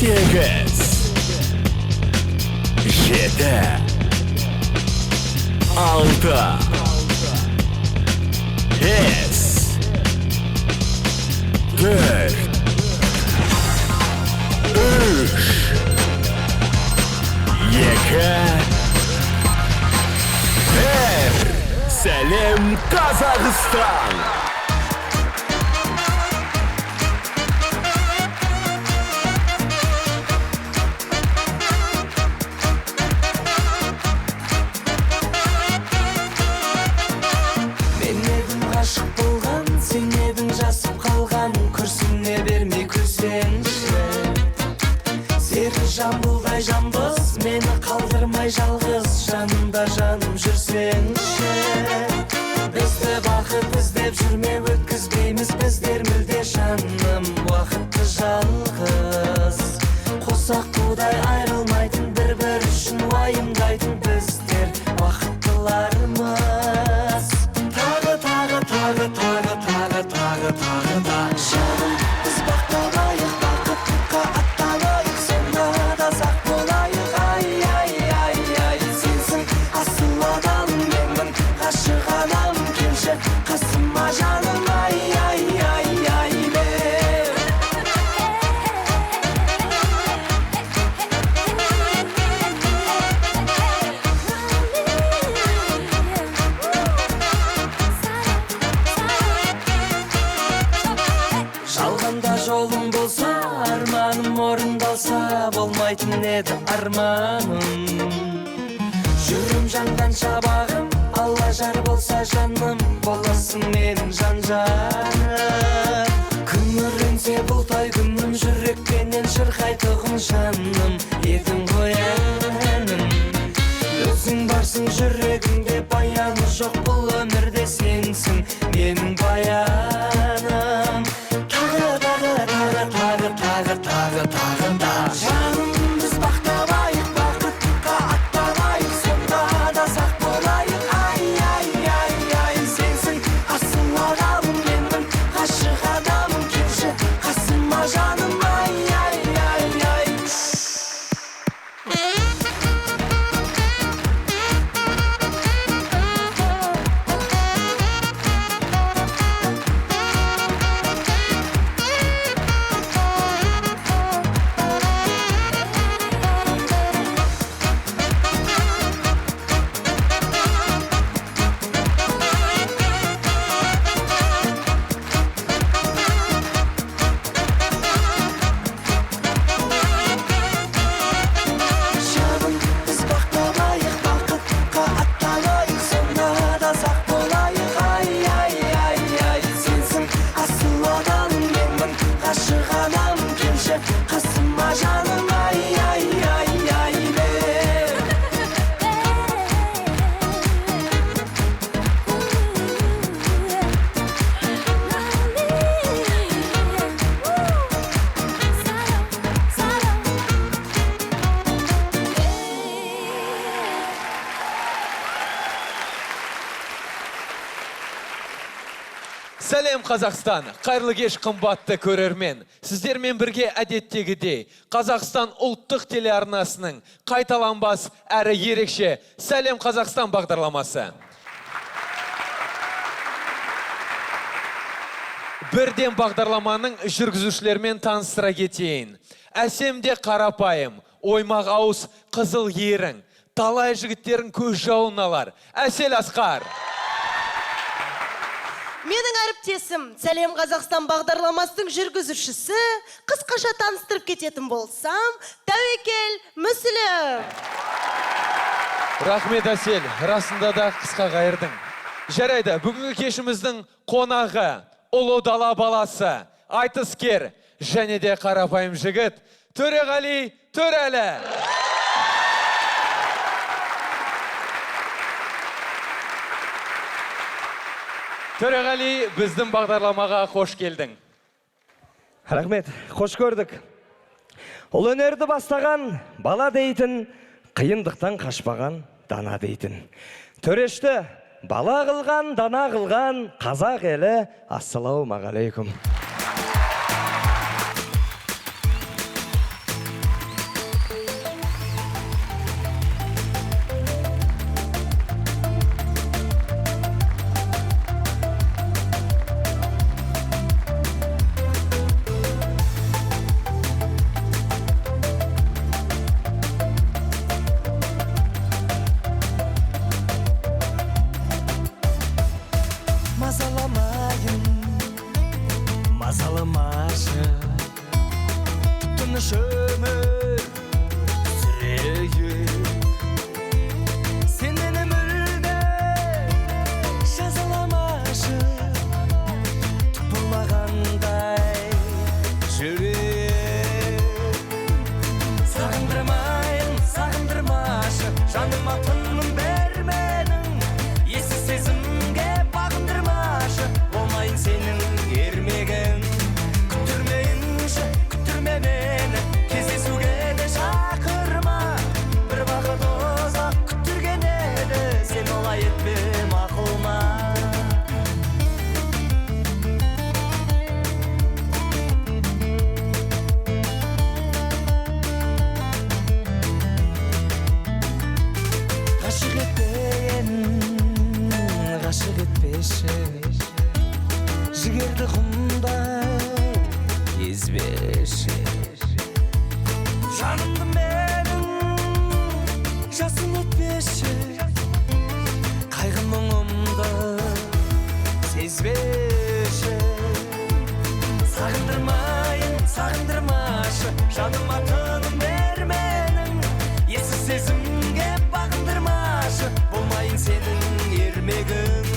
8, 7, 6, 5, 4, 3, 2, 1. Сәлем, Қазақстан! Мен едім ғашық болған, сен едің жасып қалған, күрсіне бермей күлсеңші. Сері Жамбылдай жамбыз, мені қалдырмай жалғыз, жанымда жаным жүрсеңші. Бізді бақыт іздеп жүрме, өткізбейміз біздер мүлде жаным уақытты жалғыз. Қосақ қудай айырылмайтын, бір-бір үшін уайымдайтын біздер бақыттылармыз. Тағы, тағы, тағы, тағы, тағы, тағы, тағы да. Жаным, біз бақталайық, бақытқа аттанайық, сонда да сақ болайық. Ай, ай, ай, ай, сенсің асыл адамым, менмін ғашық анам, келші қасыма жаным, ай, ай, ай, ай, мен. Жалғанда жолым болса, арманым орындалса, болмайтын еді арманым. Жүрім жанғанша бағым, Алла жар болса жаным, боласың менің жан жарым. Күңіренсе бұлтай күнім, жүрекпенен шырқайтұғын жаным, едің ғой әнім. Өзің барсың жүрегімде, баяны жоқ бұл өмірде сенсің менің баяным. Тағы, тағы, тағы, тағы, тағы, тағы, тағы да. Жаным, біз бақталайық, бақытқа аттанайық, сонда да сақ болайық. Ай, ай, ай, ай, сенсің асыл адамым, менмін ғашық адамым, келші қасыма жаным, ай, ай, ай, ай. Жаным, біз бақталайық, бақытқа аттанайық, сонда да сақ болайық. Ай, ай, ай, ай, сенсің асыл адамым, менмін ғашық анам, келші қасыма жаным, ай, ай, ай, ай, мен. Сәлем, Қазақстан! Қайырлы кеш, қымбатты көрермен. Сіздермен бірге әдеттегідей Қазақстан ұлттық телеарнасының қайталанбас әрі ерекше Сәлем, Қазақстан бағдарламасы. Бірден бағдарламаның жүргізушілерімен таныстыра кетейін. Әсем де қарапайым, оймақ ауыз қызыл ерің, талай жігіттердің көз жауын алар Әсел Асқар. Менің әріптесім, Сәлем, Қазақстан бағдарламасының жүргізушісі, қысқаша таныстырып кететін болсам, Тәуекел Мүсілім. Рахмет, Әсел, расында да қысқа қайырдың. Жарайды, бүгінгі кешіміздің қонағы, ұлы дала баласы, айтыскер және де қарапайым жігіт Төреғали Төрәлі. Төреғали, біздің бағдарламаға қош келдің. Рахмет, қош көрдік. Ұлы өнерді бастаған бала дейтін, қиындықтан қашпаған дана дейтін. Төрешті бала қылған, дана қылған қазақ елі, ассалаумағалейкум. Жаныма тыным берменің, ессіз сезімге бағындырмашы, болмайын сенің ермегің. Күттірмейінші, күттірме мені, кездесуге де шақырма. Бір бақыт ұзақ күттірген еді, сен олай етпе мақұл ма? Ғашық етпеген, ғашық етпеші, жігерді құмдай езбеші. Жанымды менің жасын етпеші, қайғы мұңымды сезбеші. Сағындырмайын, сағындырмашы, жаныма тыным берменің, ессіз сезімге бағындырмашы, болмайын сенің ермегің.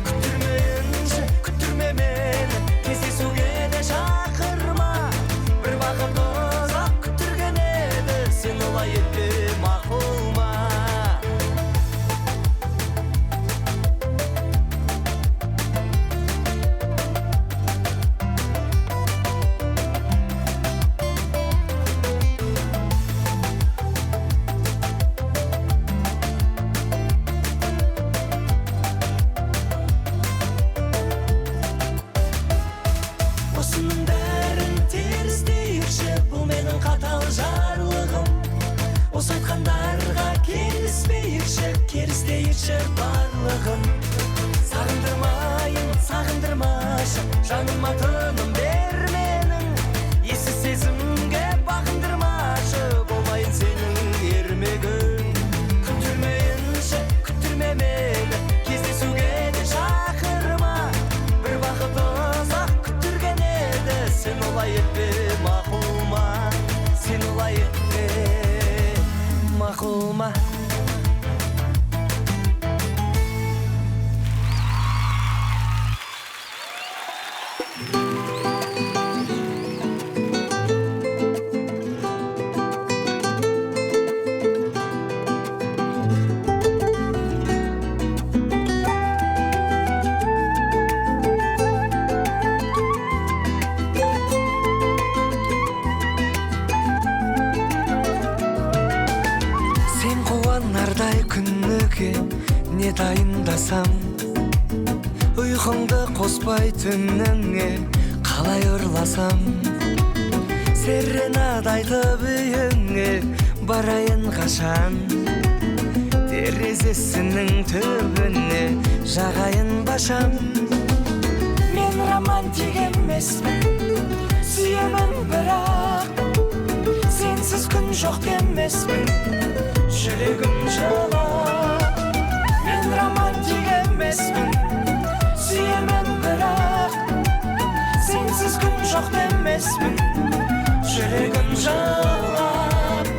Күттірмейінші, күттірме мені, кездесуге де шақырма. Бір бақыт ұзақ күттірген еді, сен олай етпе мақұл ма? Осының бәрін теріс дейікші, бұл менің қатал жарлығым. Осы айтқандарға келіспейікші, керістейікші барлығын. Сағындырмайын, сағындырмашы, жаныма тыным берменің, ессіз сезімге бағындырмашы, болмайын сенің ермегің. Күттірмейінші, күттірме мені, кездесуге де шақырма. Бір бақыт ұзақ күттірген еді, сен олай етпе мақұл ма? Сен олай етпе мақұл ма? Сен қуанардай күніге не дайындасам, ұйқыңды қоспай түніңе қалай ұрласам, серенада айтып үйіңе барайын қашан, терезесінің түбіне жағайын башам. Мен романтик емеспін, сүйемін бірақ, сенсіз күн жоқ демеспін, жүрегім жылап. Мен романтик емеспін, сүйемін бірақ, сенсіз күн жоқ демеспін, жүрегім жылап.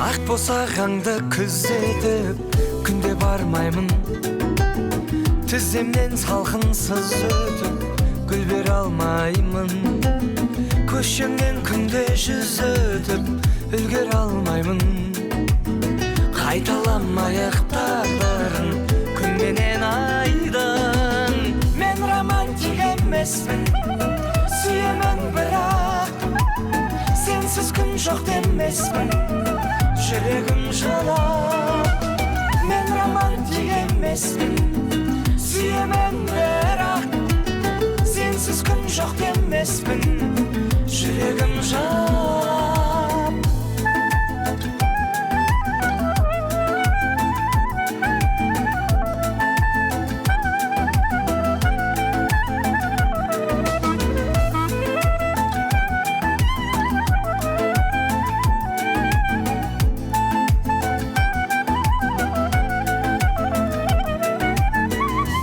Ақ босағаңды күзетіп күнде бармаймын, тіземнен салқынсыз өтіп гүл бере алмаймын, көшемнен күнде жүз өтіп үлгере алмаймын. Қайталамайық тағдырын күн менен айдың. Мен романтик емеспін, сүйемін бірақ, сенсіз күн жоқ демеспін, жүрегім жылап. Мен романтик емеспін, сүйемін бірақ, сенсіз күн жоқ демеспін, жүрегім жылап.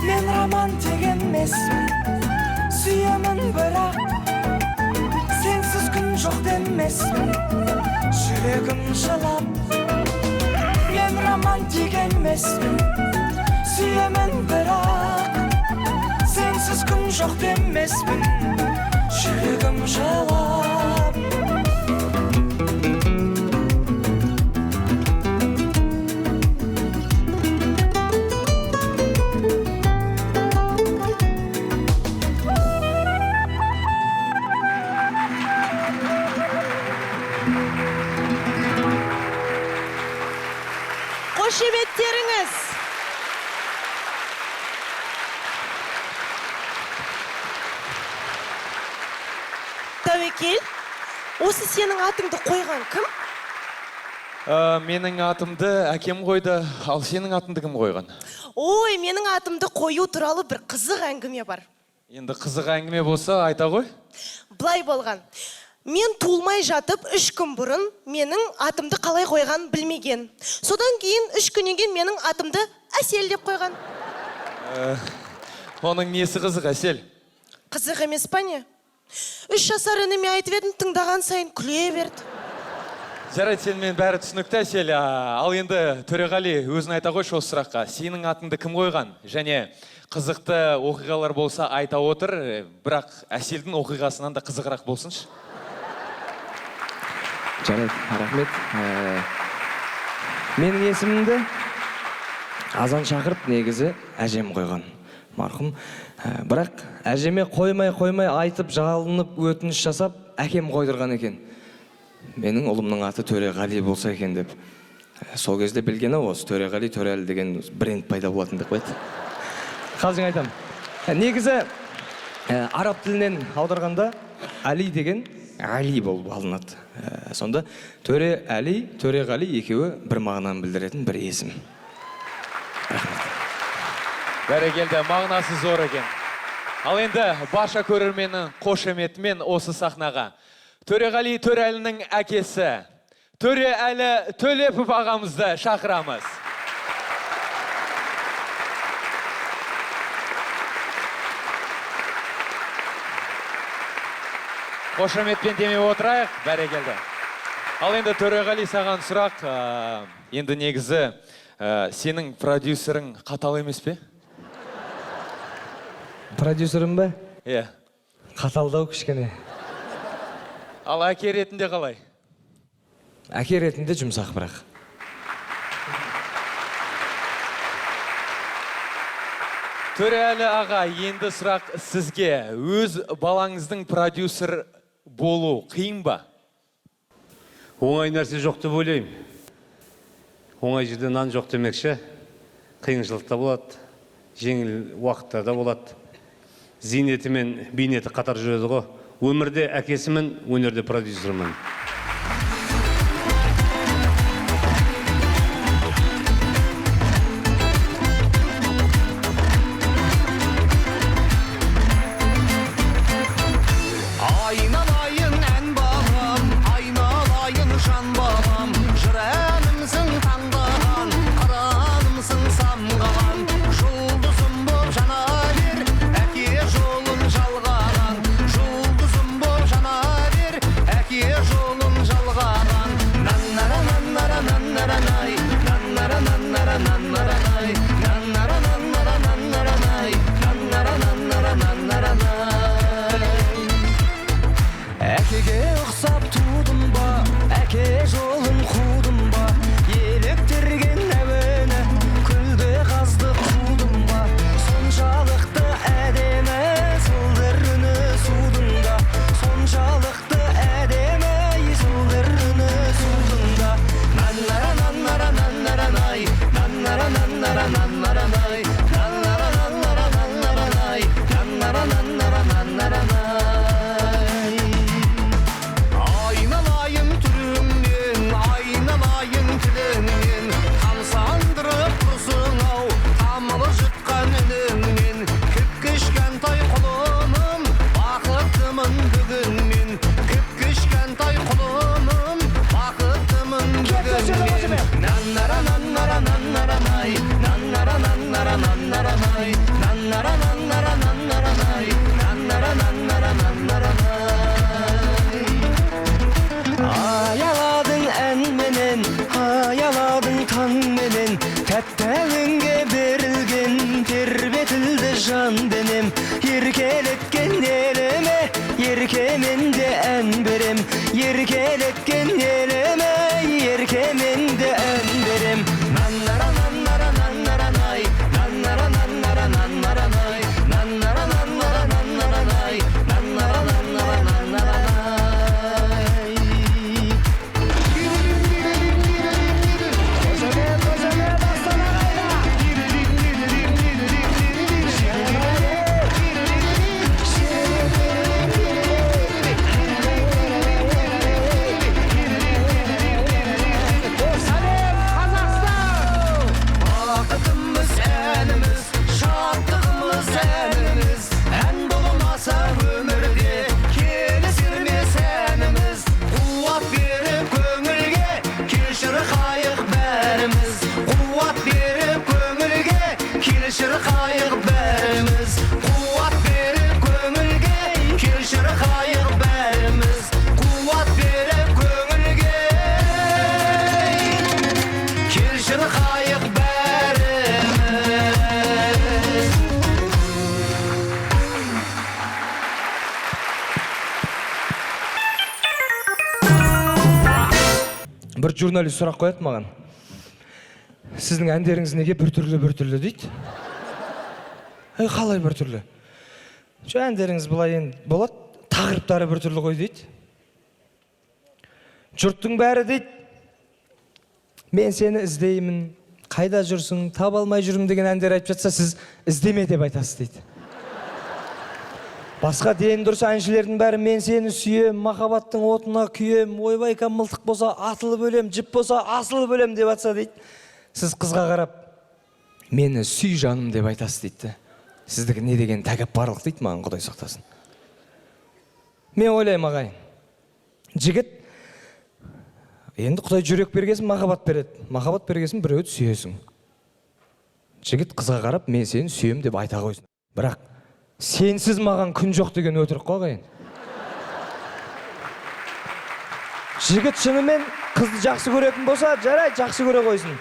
Мен романтик емеспін, сүйемін бірақ, сенсіз күн жоқ демеспін, жүрегім жылап. Мен романтик емеспін, сүйемін бірақ, Тәуекел, осы сенің атыңды қойған кім? Менің атымды әкем қойды, ал сенің атыңды кім қойған? Ой, менің атымды қою туралы бір қызық әңгіме бар. Енді қызық әңгіме болса, айта ғой. Былай болған. Мен туылмай жатып 3 күн бұрын менің атымды қалай қойғанын білмеген. Содан кейін 3 күннен кейін менің атымды Әсел деп қойған. Оның несі қызық, Әсел? Қызық емес па не? 3 жасар ініме айтып едім, тыңдаған сайын күле берді. Жарайды, сенімен бәрі түсінікті, Әсел. Ал енді Төреғали, өзің айта қойшы осы сұраққа. Сенің атыңды кім қойған? Және қызықты оқиғалар болса айта отыр, бірақ Әселдің оқиғасынан да қызығырақ болсыншы. Жарайды, рахмет. Менің есімімді азан шақырып негізі әжем қойған, марқұм. Бірақ әжеме қоймай-қоймай айтып, жалынып, өтініш жасап, әкем қойдырған екен. Менің ұлымның аты Төреғали болса екен деп. Сол кезде білгені осы Төреғали, Төреәлі деген бренд пайда болатын деп қояды. Қалжың айтамын. Негізі, араб тілінен аударғанда Али деген Али болып алынады. Сонда Төре Әли, Төреғали екеуі бір мағынаны білдіретін бір есім. Рахмет. Бәрекелді, мағынасы зор екен. Ал енді барша көрерменнің қошеметімен осы сахнаға Төреғали Төреәлінің әкесі Төреәлі Төлепов ағамызды шақырамыз. Қошеметпен демеп отырайық, бәрекелді. Ал енді Төреғали, саған сұрақ. Енді негізі, сенің продюсерің қатал емес пе? Продюсерім бе? Иә. Қаталдау кішкене. Ал әке ретінде қалай? Әке ретінде жұмсақ бірақ. Төреәлі аға, енді сұрақ сізге. Өз балаңыздың продюсер болу қиын ба? Оңай нәрсе жоқ деп ойлаймын. Оңай жерде нан жоқ демекші. Қиыншылық та болады, жеңіл уақыттар да болады. Зейнеті мен бейнеті қатар жүреді ғой. Өмірде әкесімін, өнерде продюсермін. Айналайын ән балам, айналайын жан балам, жыр әнімсің таңдаған, қыранымсың самғаған, жұлдызым боп жана бер, әке жолын жалғаған, жұлдызым боп жана бер, әке жолын жалғаған. Наннара наннара наннаранай, наннара наннара наннаранай, наннара наннара наннаранай, наннара наннара наннаранай. Әкеге ұқсап тудым ба, әке жолын қудым ба, еліктірген әуені күлді қазды қудым ба, соншалықты әдемі сылдыр үні судың да, соншалықты әдемі сылдыр үні судың да. Наннара наннара наннаранай, наннара наннара наннаранай, наннара наннара наннаранай, наннара наннара наннаранай. Айналайын түріңнен, айналайын тіліңнен, тамсандырып тұрсың ау, тамылжытқан үніңнен. Кіп-кішкентай құлыным, бақыттымын бүгін мен. Кіп-кішкентай құлыным, бақыттымын бүгін мен. Наннара наннара наннаранай, наннара наннара наннаранай, наннара наннара наннаранай, наннара наннара наннаранай. Аяладың әнменен, аяладың таңменен, тәтті әуенге берілген тербетілді жан денем. Еркелеткен еліме, еркемен де ән берем. Еркелеткен еліме, еркемен де ән берем. Наннара наннара наннаранай, наннара наннара наннаранай, наннара наннара наннаранай, наннара наннара наннаранай. Қошемет, қошемет, Астана қайда? әніміз. Ән болмаса өмірде келісер ме сәніміз? Қуат беріп көңілге кел шырқайық бәріміз. Қуат беріп көңілге кел шырқайық бәріміз. Қуат беріп көңілге кел шырқайық бәріміз. Қуат беріп көңілге кел шырқайық бәріміз. Бір журналист сұрақ қояды маған. Сіздің әндеріңіз неге біртүрлі біртүрлі дейді? Ей, қалай біртүрлі? Жо, әндеріңіз былай енді болады, тақырыптары біртүрлі ғой дейді. Жұрттың бәрі дейді, мен сені іздеймін, қайда жүрсің, таба алмай жүрмін деген әндер айтып жатса, сіз іздеме деп айтасыз дейді. Басқа дені дұрыс әншілердің бәрі мен сені сүйем, махаббаттың отына күйем, ойбай мылтық болса атылып өлем, жіп болса асылып өлем деп жатса дейді. Сіз қызға қарап, мені сүй жаным деп айтасыз дейді. Сіздікі не деген тәкаппарлық дейді маған, Құдай сақтасын. Мен ойлаймын, ағайын, жігіт енді Құдай жүрек бергесін махаббат береді. Махаббат бергесін біреуді сүйесің. Жігіт қызға қарап, мен сені сүйем деп айта қойсын. Бірақ сенсіз маған күн жоқ деген өтірік қой, ағайын. Жігіт шынымен қызды жақсы көретін болса, жарайды, жақсы көре қойсын.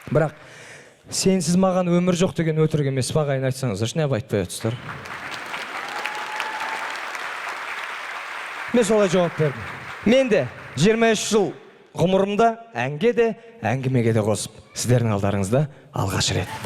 Бірақ сенсіз маған өмір жоқ деген өтірік емес пе, ағайын, айтсаңыздаршы, неғып айтпай отырсыздар? Мен солай жауап бердім. Мен де 23 жыл ғұмырымда әнге де, әңгімеге де қосып, сіздердің алдарыңызда алғаш рет.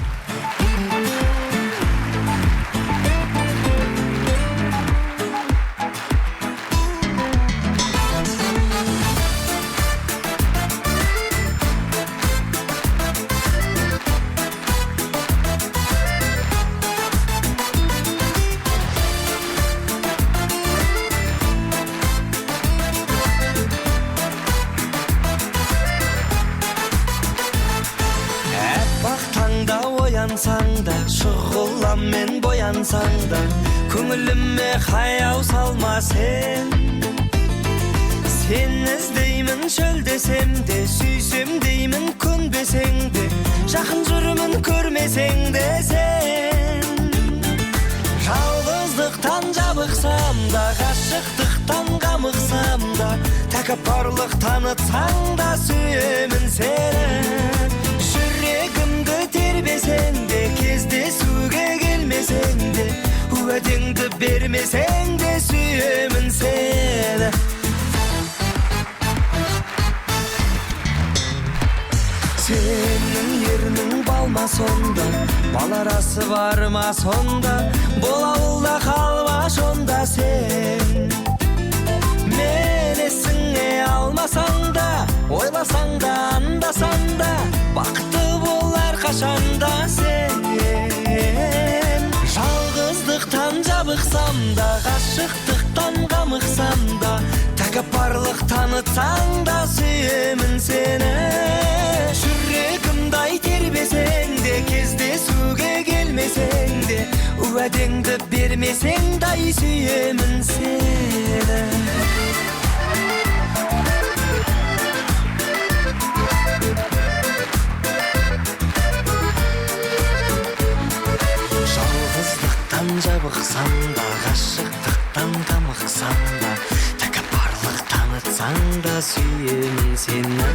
Аппақ таңда оянсаң да, шұғыламен боянсаң да, көңіліме қаяу салма сен. Сен іздеймін шөлдесем де, сүйсем деймін көнбесең де, жақын жүрмін көрмесең де сен. Жалғыздықтан жабықсам да, ғашықтықтан қамықсам да, тәкаппарлық танытсаң да сүйемін сені. Жүрегімді тербесең де, кездесуге келмесең де, уәдеңді бермесең де сүйемін сені. Сенің ернің балма сонда, бал арасы бар ма сонда, бұл ауылда қалма сонда сен. Мен есіңе алмасаң да, ойласаң да, андасаң да, бақытты бол әрқашанда сен. Жалғыздықтан жабықсам да, ғашықтықтан қамықсам да, тәкаппарлық танытсаң да сүйемін сені. Жүрегімді ай тербесең де, кездесуге келмесең де, уәдеңді бермесең де ай сүйемін сені. Жалғыздықтан жабықсам да, ғашықтықтан қамықсам да, тәкаппарлық танытсаң да сүйемін сені.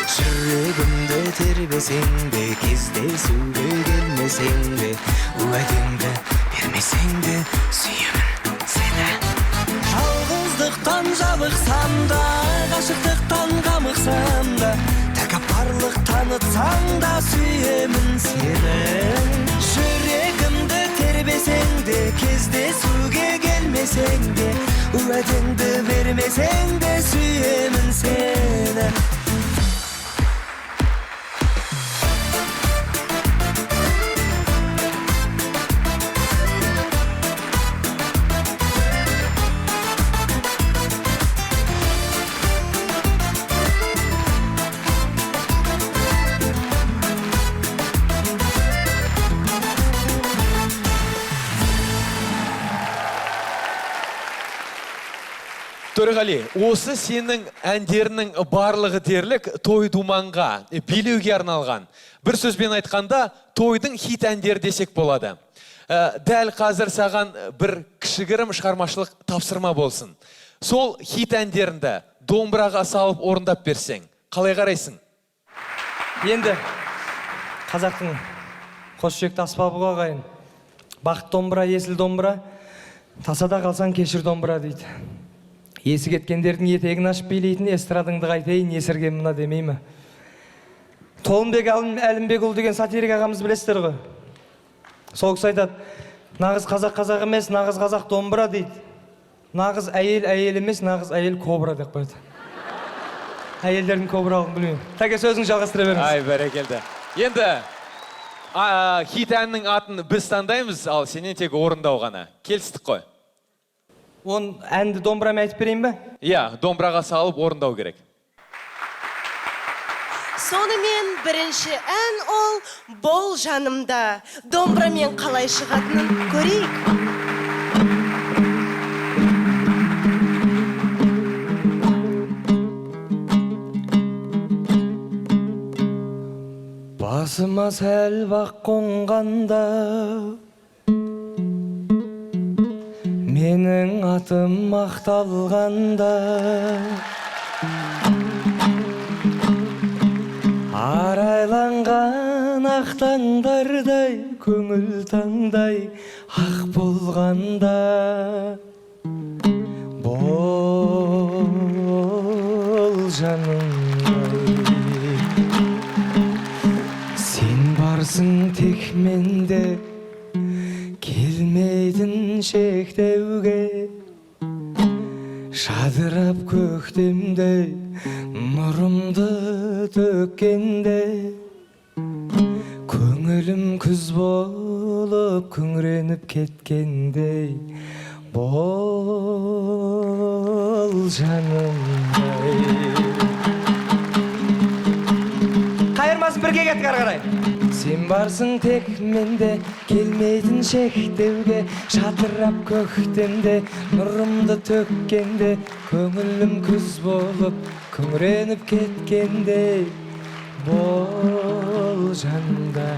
Жүрегімді тербесең де, кездесуге келмесең де, уәдеңді бермесең де сүйемін сені. Жалғыздықтан жабықсам да, ғашықтықтан қамықсам да, тәкаппарлық танытсаң да сүйемін сені. Жүрегімді тербесең де, кездесуге келмесең де, уәдеңді бермесең де сүйемін сені. Төреғали, осы сенің әндерінің барлығы дерлік той думанға, билеуге арналған. Бір сөзбен айтқанда, тойдың хит әндері десек болады. Дәл қазір саған бір кішігірім шығармашылық тапсырма болсын. Сол хит әндеріңді домбыраға салып орындап берсең, қалай қарайсың? Енді қазақтың қос жүректі аспабы ғой, ағайын. Бақыт домбыра, есіл домбыра, тасада қалсаң кешір домбыра дейді. Есі кеткендердің етегін ашып билейтін эстрадаңды қайтейін, есірген мына демей ме? Толымбек Әлімбекұлы деген сатирик ағамыз білесіздер ғой. Сол кісі айтады, нағыз қазақ қазақ емес, нағыз қазақ домбыра дейді. Нағыз әйел әйел емес, нағыз әйел кобра деп қояды. Әйелдердің кобралығын білмеймін. Тәке, сөзіңді жалғастыра беріңіз. Ай, бәрекелді. Енді хит әннің атын біз таңдаймыз, ал сенен тек орындау ғана. Келістік қой. Он әнді домбырамен айтып берейін бе? Иә, домбыраға салып орындау керек. Сонымен бірінші ән ол «Бол жанымда». Домбырамен қалай шығатынын көрейік. Басыма сәл бақ қонғанда, менің атым мақталғанда, арайланған ақ таңдардай көңіл таңдай ақ болғанда, бол жанымдай. Сен барсың тек менде, келмейтін шектеуге, жадырап көктемде нұрымды төккенде, көңілім күз болып күңіреніп кеткендей, бол жанымдай. Қайырмасын, бірге кеттік ары қарай. Сен барсың тек менде, келмейтін шектеуге, жадырап көктемде нұрымды төккенде, көңілім күз болып күңіреніп кеткендей, бол жанымда.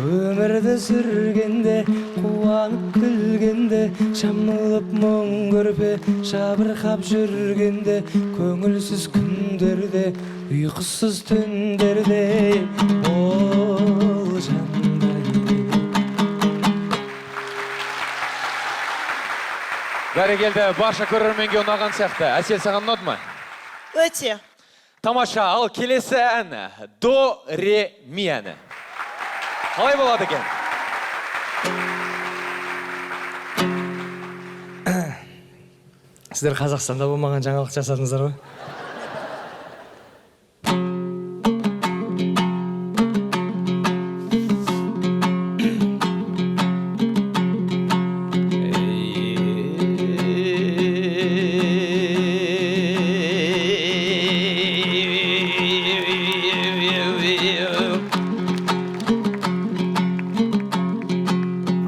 Өмірді сүргенде, қуанып күлгенде, жамылып мұң көрпе, жабырқап жүргенде, көңілсіз күндерде, ұйқысыз түндерде, бол жанымда. Бәрекелді, барша көрерменге ұнаған сияқты. Әсел, саған ұнады ма? Өте. Тамаша, ал келесі ән до, ре, ми әні. Қалай болады екен? Сіздер Қазақстанда болмаған жаңалық жасадыңыздар ғой.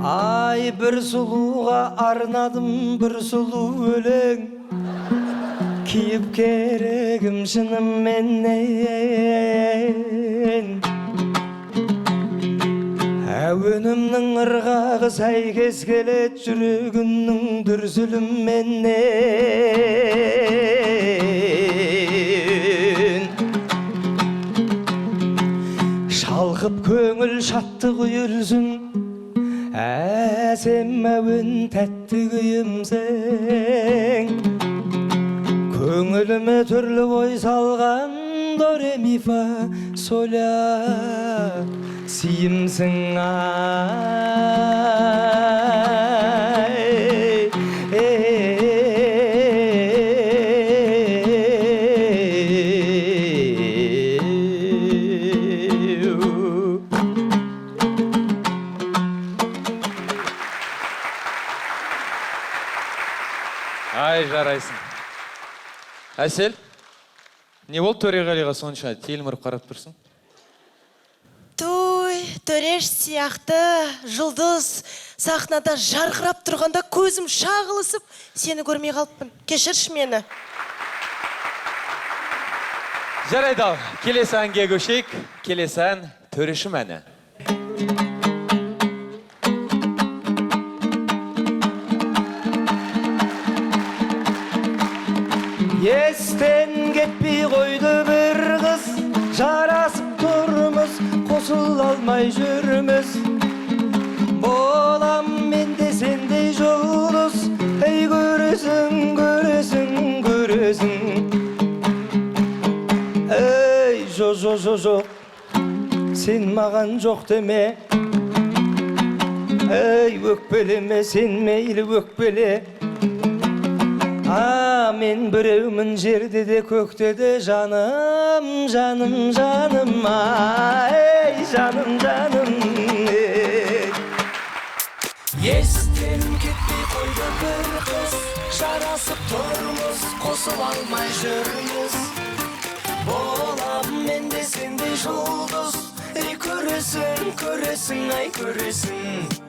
Ай, бір сұлуға арнадым бір сұлу өлең, киіп керегім шыныменен. Әуенімнің ырғағы сәйкес келеді жүрегімнің дүрсіліменен. Шалқып көңіл шаттық үйілсін, әсем әуен тәтті күйімсің. Көңіліме түрлі ой салған до ре ми фа соль ля сиімсің ай. Ай, жарайсың. Әсел, не болды Төреғалиға сонша телміріп қарап тұрсың? Той, Төреш сияқты жұлдыз Сахнада жарқырап тұрғанда көзім шағылысып, сені көрмей қалыппын. Кешірші мені. Жарайды, ал, келесі әнге көшейік. Келесі ән Төрешім әні. Естен кетпей қойды бір қыз, жарасып тұрмыз, қосыла алмай жүрміз. Болам мен де сендей жұлдыз, ей көресің, көресің, көресің. Ей, жо, жо, жо, жоқ, сен маған жоқ деме. Ей, өкпелеме, сен мейлі өкпеле. А, мен біреумін жерде де көкте де, жаным, жаным, жаным, ай, жаным, жаным, ей. Естен кетпей қойды бір қыз, жарасып тұрмыз, қосыла алмай жүрміз. Болам мен де сендей жұлдыз, ей көресің, көресің, ай көресің.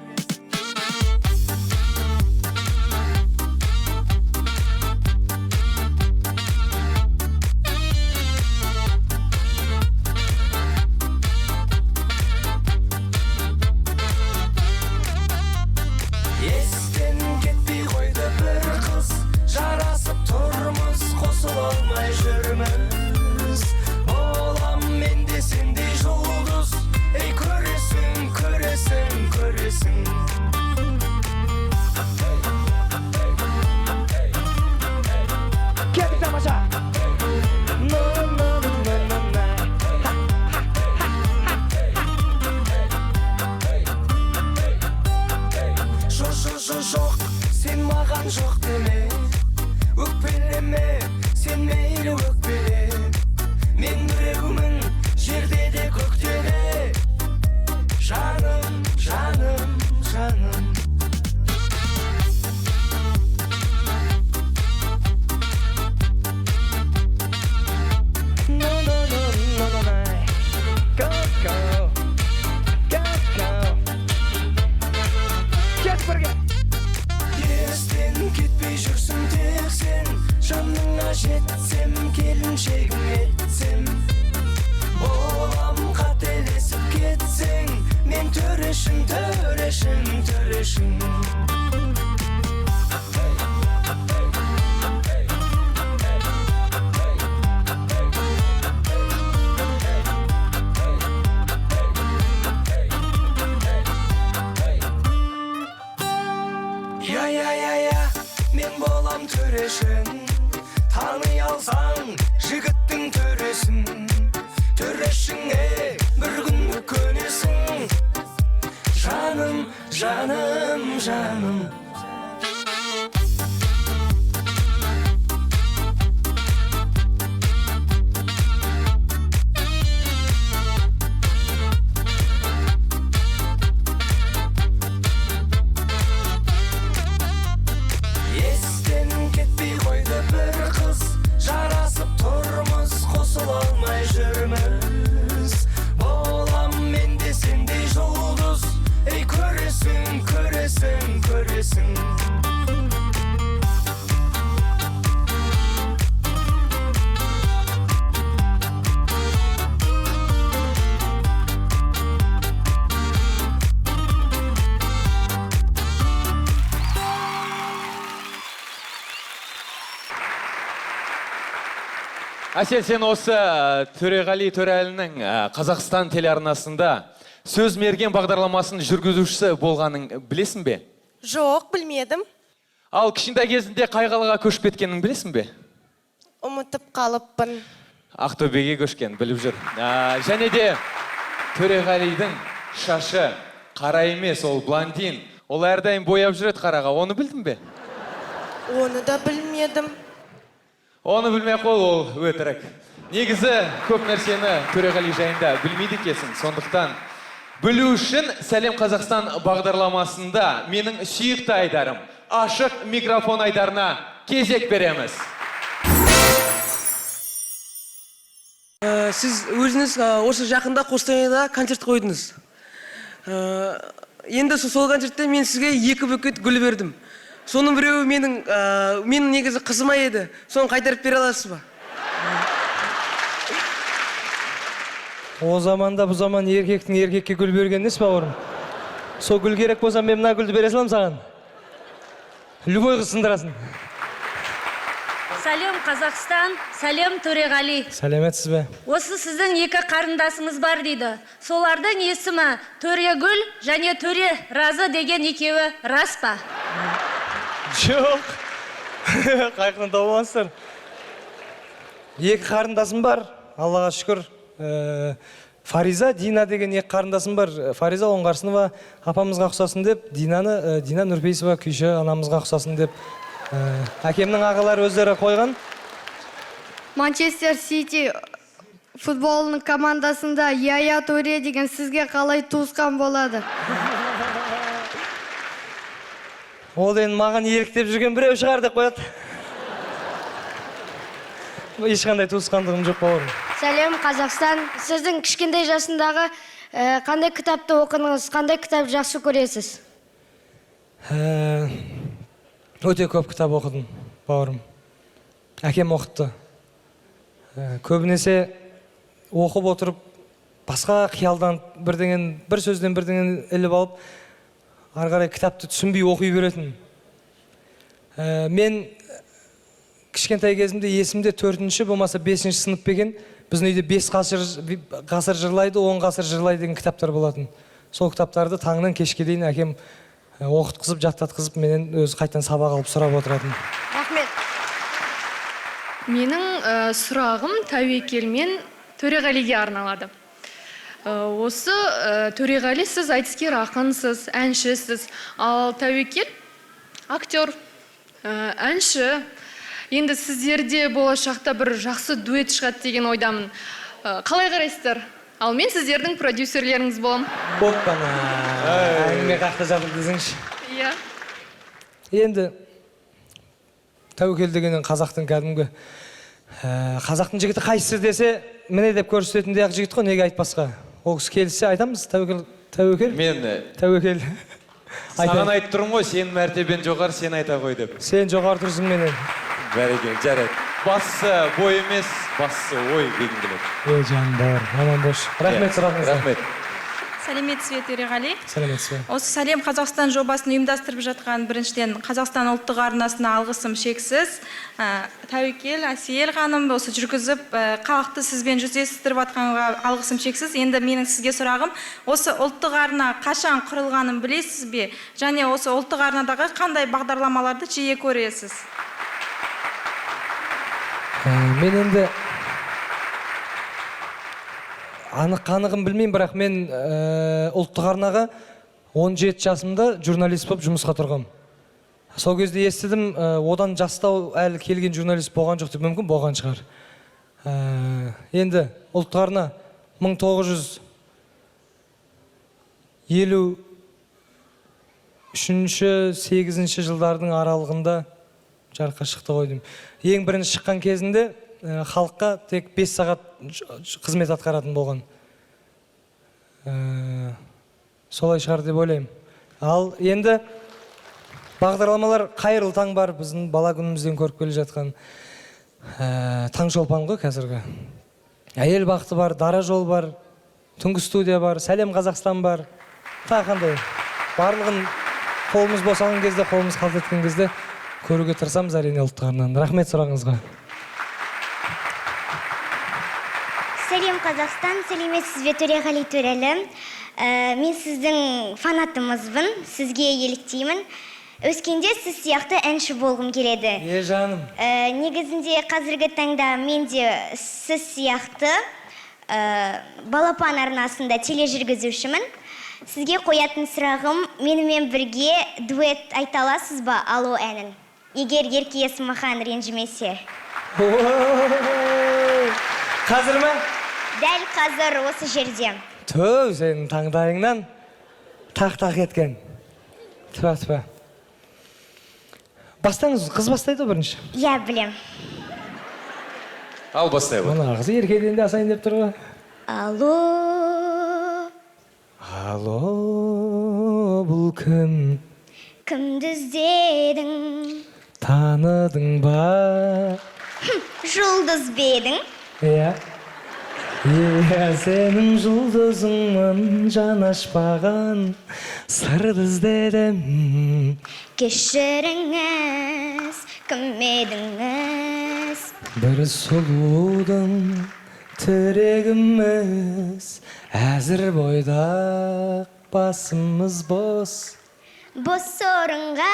Естен кетпей қойды бір қыз, жарасып тұрмыз, қосыла алмай жүрміз. Болам мен де сендей жұлдыз, ей көресің, көресің, көресің. Кеттік тамаша! На, на, на, на, на. Жоқ, жоқ, жоқ, жоқ, сен маған жоқ деме. Өкпелеме, сен мейлі өкпеле. Мен біреумін жерде де көкте де. Жаным, жаным, жаным. На, на, на, на, на, на. Go, go. Go, go. Кеттік бірге! Естен кетпей жүрсің тек сен, жаныңа жетсем, келіншегім етсем. Болам қателесіп кетсең, мен төрешің, төрешің, төрешің. Я, я, я, я, мен болам төрешің. Тани алсаң жігіттің төресін. Төрешіңе бір күн көнесің. Жаным, жаным, жаным. Естен кетпей қойды бір қыз, жарасып тұрмыз, қосыла алмай жүрміз. Болам мен де сендей жұлдыз, ей көресің, көресің, көресің. Әсел, сен осы Төреғали Төреәлінің Қазақстан телеарнасында Сөз мерген бағдарламасының жүргізушісі болғанын білесің бе? Жоқ, білмедім. Ал кішкентай кезінде қай қалаға көшіп кеткенін білесің бе? Ұмытып қалыппын. Ақтөбеге көшкен, біліп жүр. Және де Төреғалидің шашы қара емес, ол блондин. Ол әрдайым бояп жүреді қараға. Оны білдің бе? Оны да білмедім. Оны білмей қой, ол өтірік. Негізі көп нәрсені Төреғали жайында білмейді екенсің. Сондықтан білу үшін Сәлем Қазақстан бағдарламасында менің сүйікті айдарым ашық микрофон айдарына кезек береміз. Сіз өзіңіз осы жақында Қостанайда концерт қойдыңыз. Енді сол концертте мен сізге 2 букет гүл бердім. Соның біреуі менің негізі қызыма еді. Соны қайтарып бере аласыз ба? О заманда бұл заман еркектің еркекке гүл берген несі, бауырым? Сол гүл керек болса, мен мына гүлді бере саламын саған. Любой қыз сындырасың. Сәлем, Қазақстан, сәлем, Төреғали. Сәлеметсіз бе? Осы сіздің 2 қарындасыңыз бар дейді. Солардың есімі Төрегүл және Төре Разы деген екеуі рас па? Жоқ. Қайқынан тауып алғансыздар. 2 қарындасым бар, Аллаға шүкір. Фариза, Дина деген 2 қарындасым бар. Фариза Оңғарсынова апамызға ұқсасын деп, Динаны, Дина Нұрпейісова күйші анамызға ұқсасын деп, әкемнің ағалары өздері қойған. Манчестер Сити футболының командасында Яя Туре деген сізге қалай туысқан болады? Ол енді маған еліктеп жүрген біреу шығар деп қояды. Ешқандай туысқандығым жоқ, бауырым. Сәлем, Қазақстан. Сіздің кішкентай жасындағы қандай кітапты оқыдыңыз, қандай кітап жақсы көресіз? Өте көп кітап оқыдым, бауырым. Әкем оқытты. Көбінесе оқып отырып, басқа қиялдан бірдеңен, бір сөзден бірдеңен іліп алып, ары қарай кітапты түсінбей оқи беретін. Мен кішкентай кезімде есімде 4-ші болмаса 5-ші сынып пе екен, біздің үйде 5 ғасыр жырлайды, 10 ғасыр жырлайды деген кітаптар болатын. Сол кітаптарды таңнан кешке дейін әкем оқытқызып, жаттатқызып, менен өзі қайтадан сабақ алып сұрап отыратын. Рахмет. Менің сұрағым Тәуекел мен Төреғалиге арналады. Осы Төреғали, сіз айтыскер ақынсыз, әншісіз, ал Тәуекел актер, әнші. Енді сіздерде болашақта бір жақсы дуэт шығады деген ойдамын. Қалай қарайсыздар? Ал мен сіздердің продюсерлеріңіз боламын. Оппана! Әңгіме қақты жатыр десеңші. Иә. Енді Тәуекел дегеннен қазақтың кәдімгі, қазақтың жігіті қайсысы десе, міне деп көрсететіндей ақ жігіт қой, неге айтпасқа? Ол кісі келіссе айтамыз, Тәуекел, Тәуекел. Мен Тәуекел. Саған айтып тұрмын ғой, сенің мәртебең жоғары, сен айта ғой деп. Сен жоғары тұрсың менен. Бәрекелді, жарайды. Бастысы бой емес, бастысы ой дегім келеді. Ей, жаным бауыр, аман болшы. Рахмет сұрағыңызға. Рахмет. Сәлеметсіз бе, Төреғали? Сәлеметсіз бе? Осы Сәлем Қазақстан жобасын ұйымдастырып жатқан біріншіден Қазақстан ұлттық арнасына алғысым шексіз. Тәуекел, Әсел ханым осы жүргізіп, халықты сізбен жүздестіріп жатқанға алғысым шексіз. Енді менің сізге сұрағым, осы ұлттық арна қашан құрылғанын білесіз бе? Және осы ұлттық арнадағы қандай бағдарламаларды жиі көресіз? Мен енді анық-қанығын білмеймін, бірақ мен ұлттық арнаға 17 жасымда журналист болып жұмысқа тұрғам. Сол кезде естідім, одан жастау әлі келген журналист болған жоқ деп, мүмкін болған шығар. Енді ұлттық арна мың тоғыз жүз елу үшінші, сегізінші жылдардың аралығында жарыққа шықты ғой деймін. Ең бірінші шыққан кезінде халыққа тек 5 сағат қызмет атқаратын болған. Солай шығар деп ойлаймын. Ал енді бағдарламалар қайырлы таң бар, біздің бала күнімізден көріп келе жатқан. Таңшолпан ғой қазіргі. Әйел бақыты бар, дара жол бар, түнгі студия бар, Сәлем Қазақстан бар. Тағы қандай? Барлығын қолымыз босаған кезде, қолымыз қалт еткен кезде көруге тырысамыз әрине ұлттық арнаны. Рахмет сұрағыңызға. Сәлем Қазақстан, сәлеметсіз бе, Төреғали Төрәлі. Мен сіздің фанатыңызбын, сізге еліктеймін. Өскенде сіз сияқты әнші болғым келеді. Е, жаным. Негізінде қазіргі таңда мен де сіз сияқты Балапан арнасында тележүргізушімін. Сізге қоятын сұрағым, менімен бірге дуэт айта аласыз ба Алло әнін? Егер Ерке Есмахан ренжімесе. Ой! Қазір ме? Дәл қазір осы жерде. Тө, сенің таңдайыңнан тақ-тақ еткен. Түпә, түпә. Бастаңыз, қыз бастайды ғой бірінші. Иә, білем. Ал бастай ғой. Мына қызы еркеден де асайын деп тұр ғой. Алло. Алло, Ол кім? Кімді іздедің? Таныдың ба? Жұлдыз бедің? Иә. Иә, сенің жұлдызыңмын, жан ашпаған сырды іздедім. Кешіріңіз, кім едіңіз? Бір сұлудың тірегіміз, әзір бойдақ басымыз бос. Бос орынға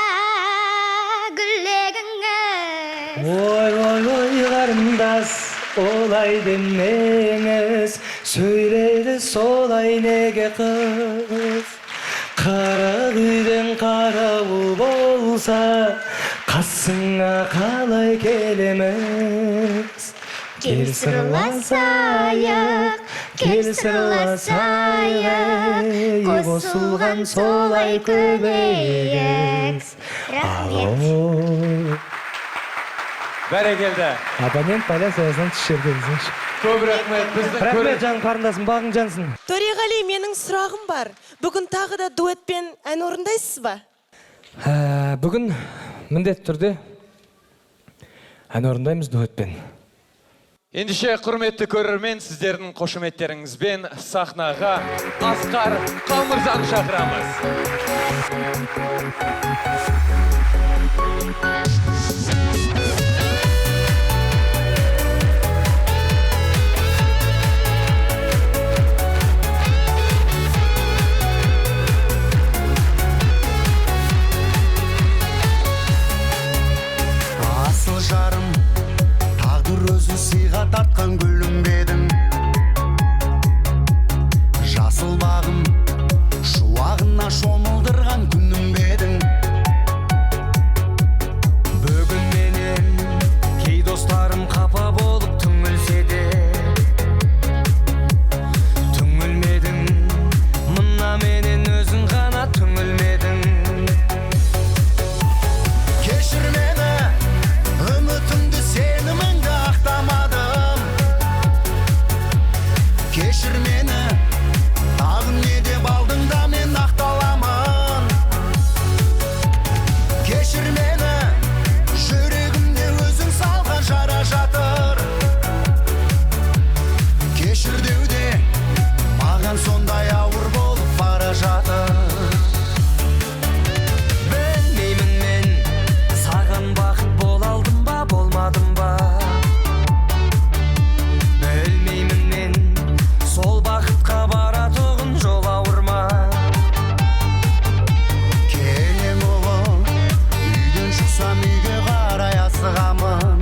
гүлегіңіз. Ой, ой, ой, қарындас, олай демеңіз, сөйлейді солай неге қыз? Қырық үйден қарауыл болса, қасыңа қалай келеміз? Кел сырласайық, кел сырласайық, қосылған солай көбейік. Рахмет. Бәрекелді. Абонент байланыс аясынан түс жерде. Көп рахмет. Біздің Рахмет, жаным қарындасым, бағың жансын. Төреғали, менің сұрағым бар. Бүгін тағы да дуэтпен ән орындайсыз ба? Бүгін міндетті түрде ән орындаймыз дуэтпен. Ендеше, құрметті көрермен, сіздердің қошеметтеріңізбен сахнаға Асқар Қалмырзаны шақырамыз. Асыл жарым, тағдыр өзі сыйға тартқан гүлім бедің. Жасыл бағым, шуағына шомылдырған күнім бедің. Бүгін менен кей достарым қапа болып түңілсе де, түңілмедің, мына менен өзің ғана түңілмедің. Кешір мені, үмітімді, сеніміңді ақтамадым. Кешір мені, тағы не деп алдыңда мен ақталамын. Кешір мені, жүрегімде өзің салған жара жатыр. Кешір деуде маған сондай ауыр болып бара жатыр. Білмеймін мен, саған бақыт бола алдым ба, болмадым ба? Білмеймін мен, сол бақытқа баратұғын жол ауыр ма? Келем ұлым, үйден шықсам үйге қарай асығамын.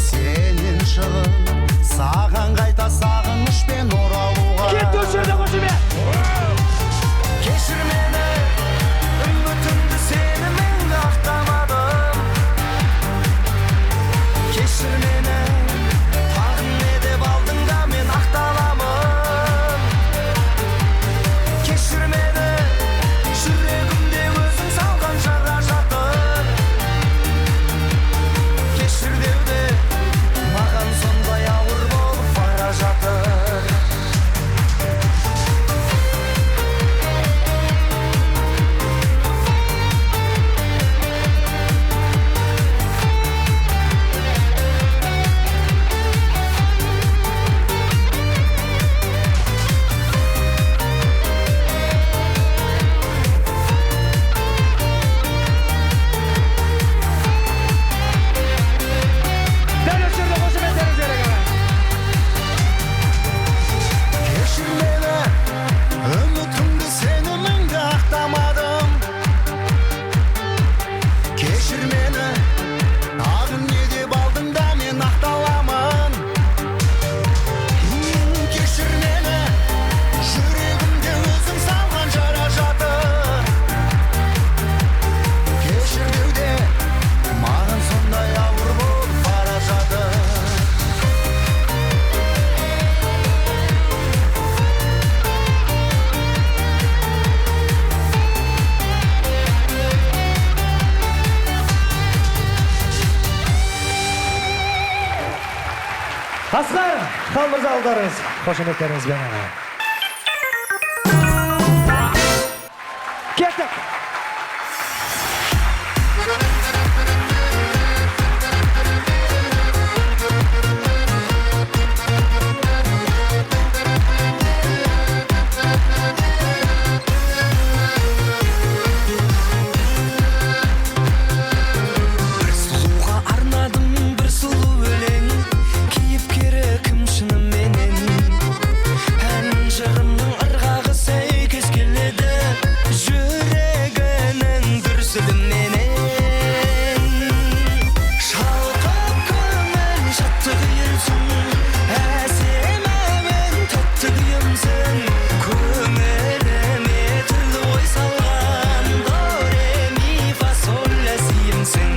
Сенен шығып, саған қайта сағынышпен оралуға. Кет осы жерде қошемет! Кешір мені, үмітімді, сеніміңді ақтамадым. Кешір мені, тағы не деп алдыңда мен ақталамын. Кешір мені, жүрегімде өзің салған жара жатыр. Кешір деуде маған сондай ауыр болып бара жатыр. Дәл осы жерде қошеметтеріңіз керек, ағайын. Кешір мені, үмітімді, сеніміңді ақтамадым. Кешір мені, тағы не деп алдыңда мен ақталамын. Кешір мені, жүрегімде өзің салған жара жатыр. Кешір деуде маған сондай ауыр болып бара жатыр. Асқар Қалмырза, алдарыңыз қошеметтеріңізбен, ағайын. Кеттік! Бір сұлуға арнадым бір сұлу өлең, кейіпкері кім шыныменен? Ән жырымның ырғағы сәйкес келеді жүрегінің дүрсіліменен. Шалқып көңіл шаттық үйілсін, әсем әуен тәтті күйімсің. Көңіліме түрлі ой салған до ре ми фа соль ля сиімсің.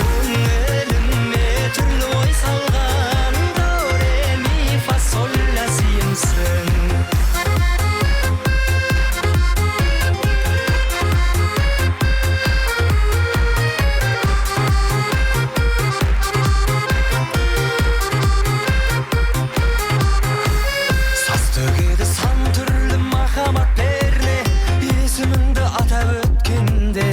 Көңіліме түрлі ой салған до ре ми фа соль ля сиімсің. Саз төгеді сан түрлі махаббат перне, есіміңді атап өткенде.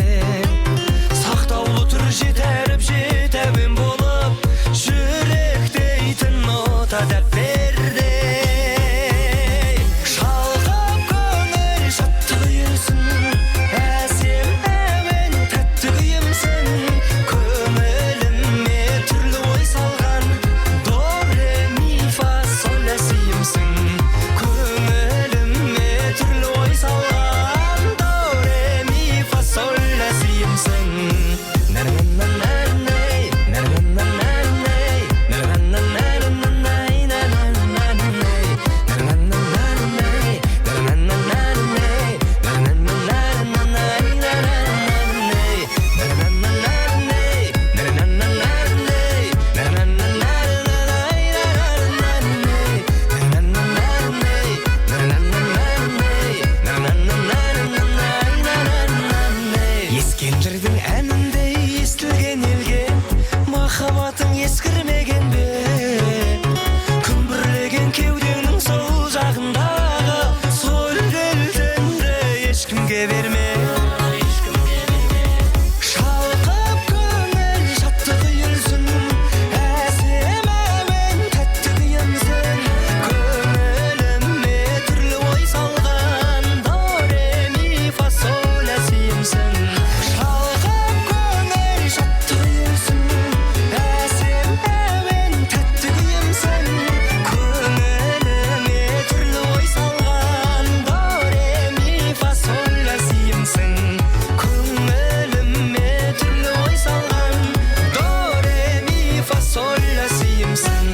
Сақтаулы тұр жеті әріп, жеті әуен болып, жүректейтін нота дәптерде. Шалқып көңіл шаттық үйілсін, әсем әуен тәтті күйімсің. Көңіліме түрлі ой салған до ре ми фа соль ля сиімсің. Көңіліме түрлі ой салған до ре ми фа соль ля сиімсің. На-на-на-на-най, на-на-на-на-най, на-на-на-на-най, на-на-на-на-най, на-на-на-на-най, на-на-на-на-най, на-на-на-на-най, на-на-на-най, на-на-на-на-най, на-на-на-на-най, на-на-на-на-най, на-на-на-най, на-на-на-най, на-на-на-най, на-на-на-най. Ескендірдің әніндей естілген елге махаббатың ескірмеген бе? Күмбірлеген кеудеңнің сол жағындағы сол кілтіңді ешкімге берме. Шалқып көңіл шаттық үйілсін, әсем әуен тәтті күйімсің. Көңіліме түрлі ой салған до ре ми фа соль ля сиімсің. Шалқып көңіл шаттық үйілсін, әсем әуен тәтті күйімсің. Көңіліме түрлі ой салған до ре ми фа соль ля сиімсің. Көңіліме түрлі ой салған до ре ми фа соль ля сиімсің.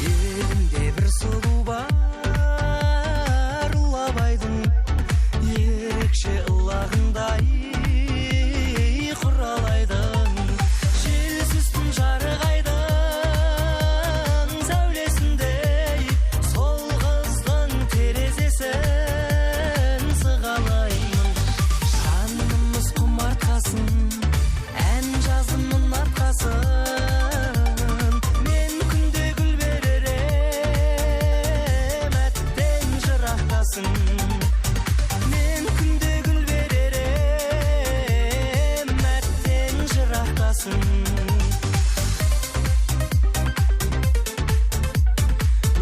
Елімде бір сұлу бар, ұлы Абайдың ерекше ылағындай құралайдың. Желсіз түн жарық айдың сәулесіндей, сол қыздың терезесін сығалаймын. Жанымыз құмартқасын, ән жаздым ұнатқасын. Мен күнде гүл берер ем, әттең жырақтасын. Мен күнде гүл берер ем, әттең жырақтасын.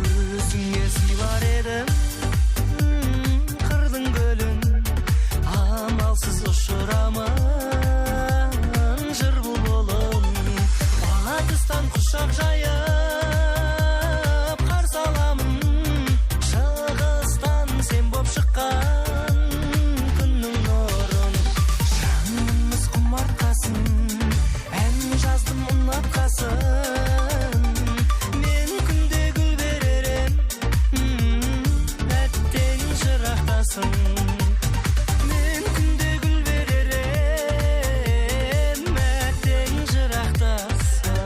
Өзіңе сыйлар едім қырдың гүлін, амалсыз ұшырамын жыр бұлбұлын. Батыстан құшақ жайып қарсы аламын, шығыстан сен боп шыққан күннің нұрын. Жанымыз құмартқасын, ән жаздым ұнатқасын. Мен күнде гүл берер ем, әттең жырақтасын. Мен күнде гүл берер ем, әттең жырақтасын.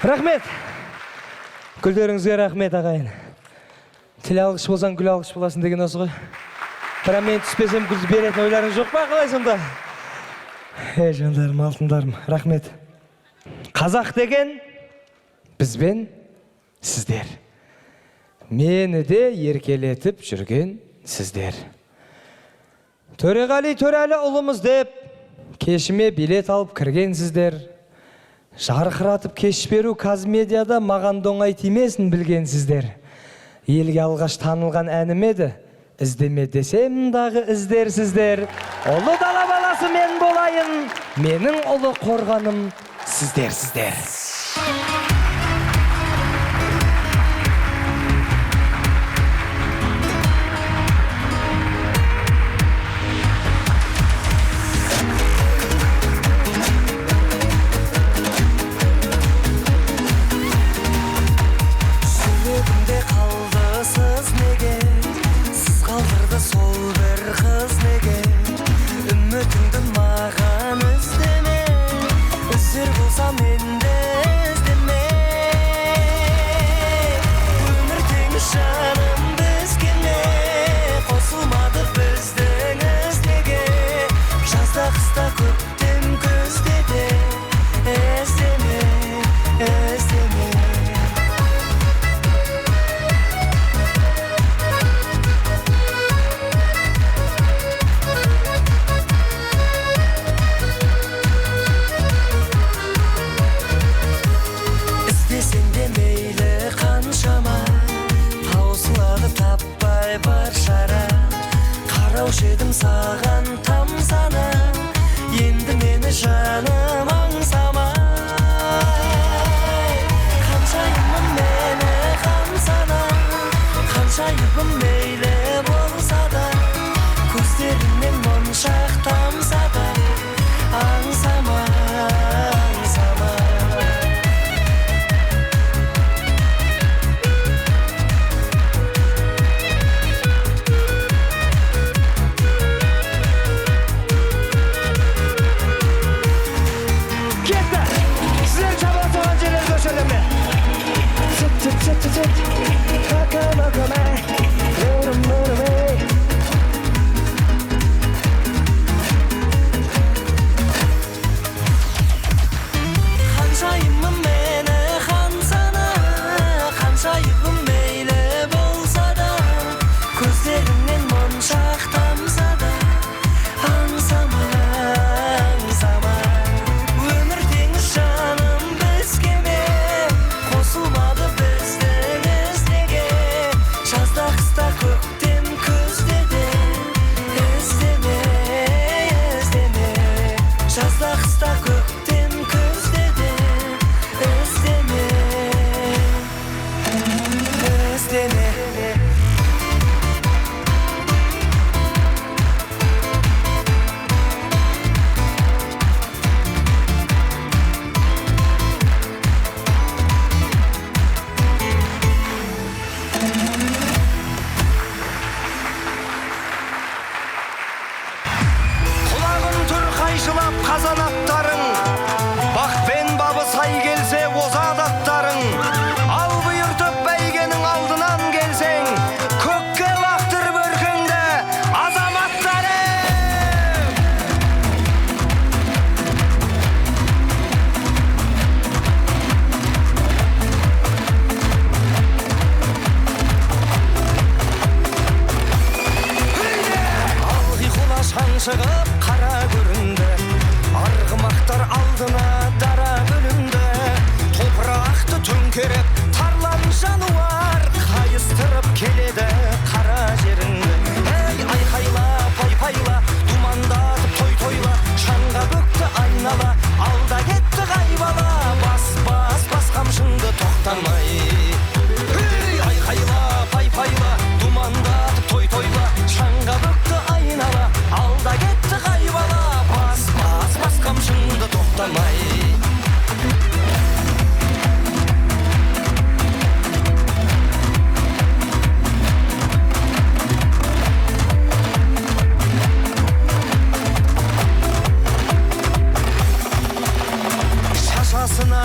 Рахмет. Гүлдеріңізге рахмет, ағайын. Тіл алғыш болсаң, гүл алғыш боласың деген осы ғой. Бірақ мен түспесем гүл беретін ойларың жоқ па, қалай сонда? Ей, жандарым, алтындарым, рахмет. Қазақ деген бізбен сіздер. Мені де еркелетіп жүрген сіздер. Төреғали Төрәлі ұлымыз деп кешіме билет алып кіргенсіздер. Жарқыратып кеш беру Казмедиада маған доңай тимесін білгенсіздер. Елге алғаш танылған әнім еді. Іздеме десем дағы іздерсіздер. Ұлы дала баласы мен болайын, менің ұлы қорғаным сіздерсіздер. Жүрегімде қалды сыз неге, сыз қалдырды сол бір қыз неге? Үмітіңді маған үздеме, үзер болсам енді іздеме.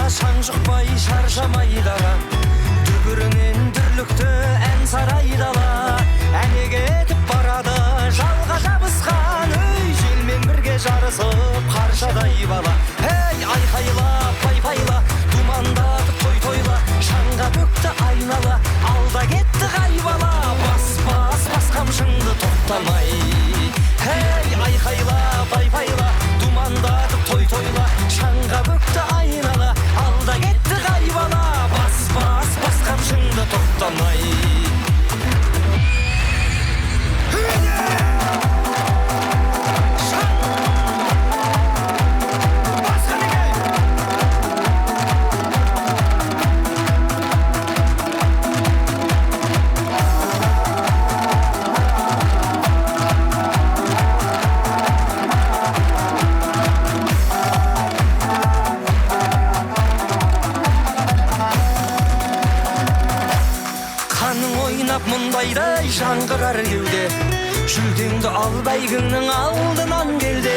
шаң жұқпай шаршамай дара. Дүбірінен дүрлікті ән сарай дала. Әне кетіп барады жалға жабысқан, өй желмен бірге жарысып қаршадай бала. Ей айқайла пай-пайла, думандатып той тойла, шаңға бөкті айнала, алда кетті қай бала. Бас бас бас қамшыңды тоқтамай. Ей айқайла пай-пайла, думандатып той тойла, шаңға бөкті айнала, алда кетті қай бала. Бас бас бас қамшыңды тоқтамай. Мұндайдай жаңғырар кеуде, жүлдеңді ал бәйгіңнің алдынан келде.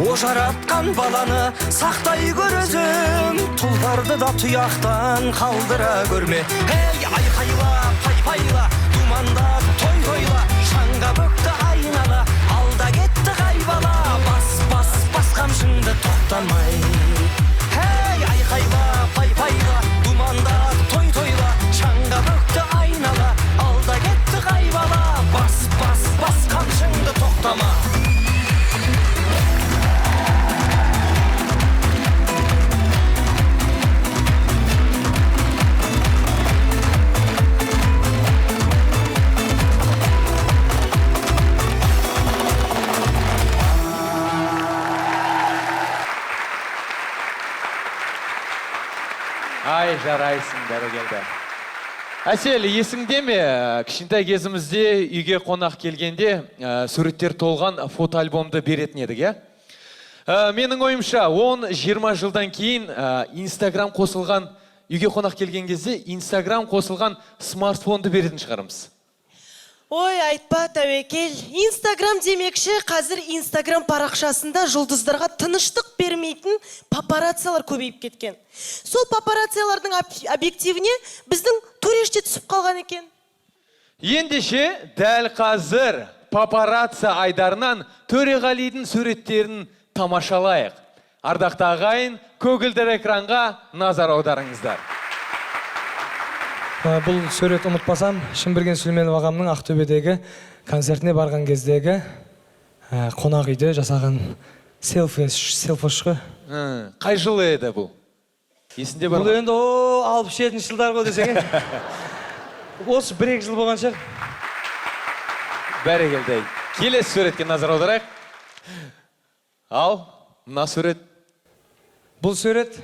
О жаратқан баланы сақтай көр өзің, тұлпарды да тұяқтан қалдыра көрме. Ей айқайла пай-пайла, думандатып той тойла, шаңға бөкті айнала, алда кетті қай бала. Бас бас бас қамшыңды тоқтамай. Ей айқайла пай-пайла, думандатып той тойла, шаңға бөкті айнала, алда кетті қай бала. Бас бас бас қамшыңды тоқтама. Ай, жарайсың, бәрекелді. Әсел, есіңде ме, кішкентай кезімізде үйге қонақ келгенде суреттер толған фотоальбомды беретін едік, иә? Менің ойымша, 10-20 жылдан кейін Инстаграм қосылған, үйге қонақ келген кезде Инстаграм қосылған смартфонды беретін шығармыз. Ой, айтпа, тәуекел. Инстаграм демекші, қазір Инстаграм парақшасында жұлдыздарға тыныштық бермейтін папараццилар көбейіп кеткен. Сол папараццилардың объективіне біздің Төреш те түсіп қалған екен. Ендеше, дәл қазір папарацци айдарынан Төреғалидың суреттерін тамашалайық. Ардақты ағайын, көгілдір экранға назар аударыңыздар. Бұл сурет ұмытпасам, Шымберген Сүлейменов ағамның Ақтөбедегі концертіне барған кездегі қонақ үйде жасаған селфи ғой. Қай жылы еді бұл? Есінде бар ма? Бұл енді 67 жылдар ғой десең. Осы 1-2 жыл болған шығар. Бәрекелді. Келесі суретке назар аударайық. Ал, мына сурет. Бұл сурет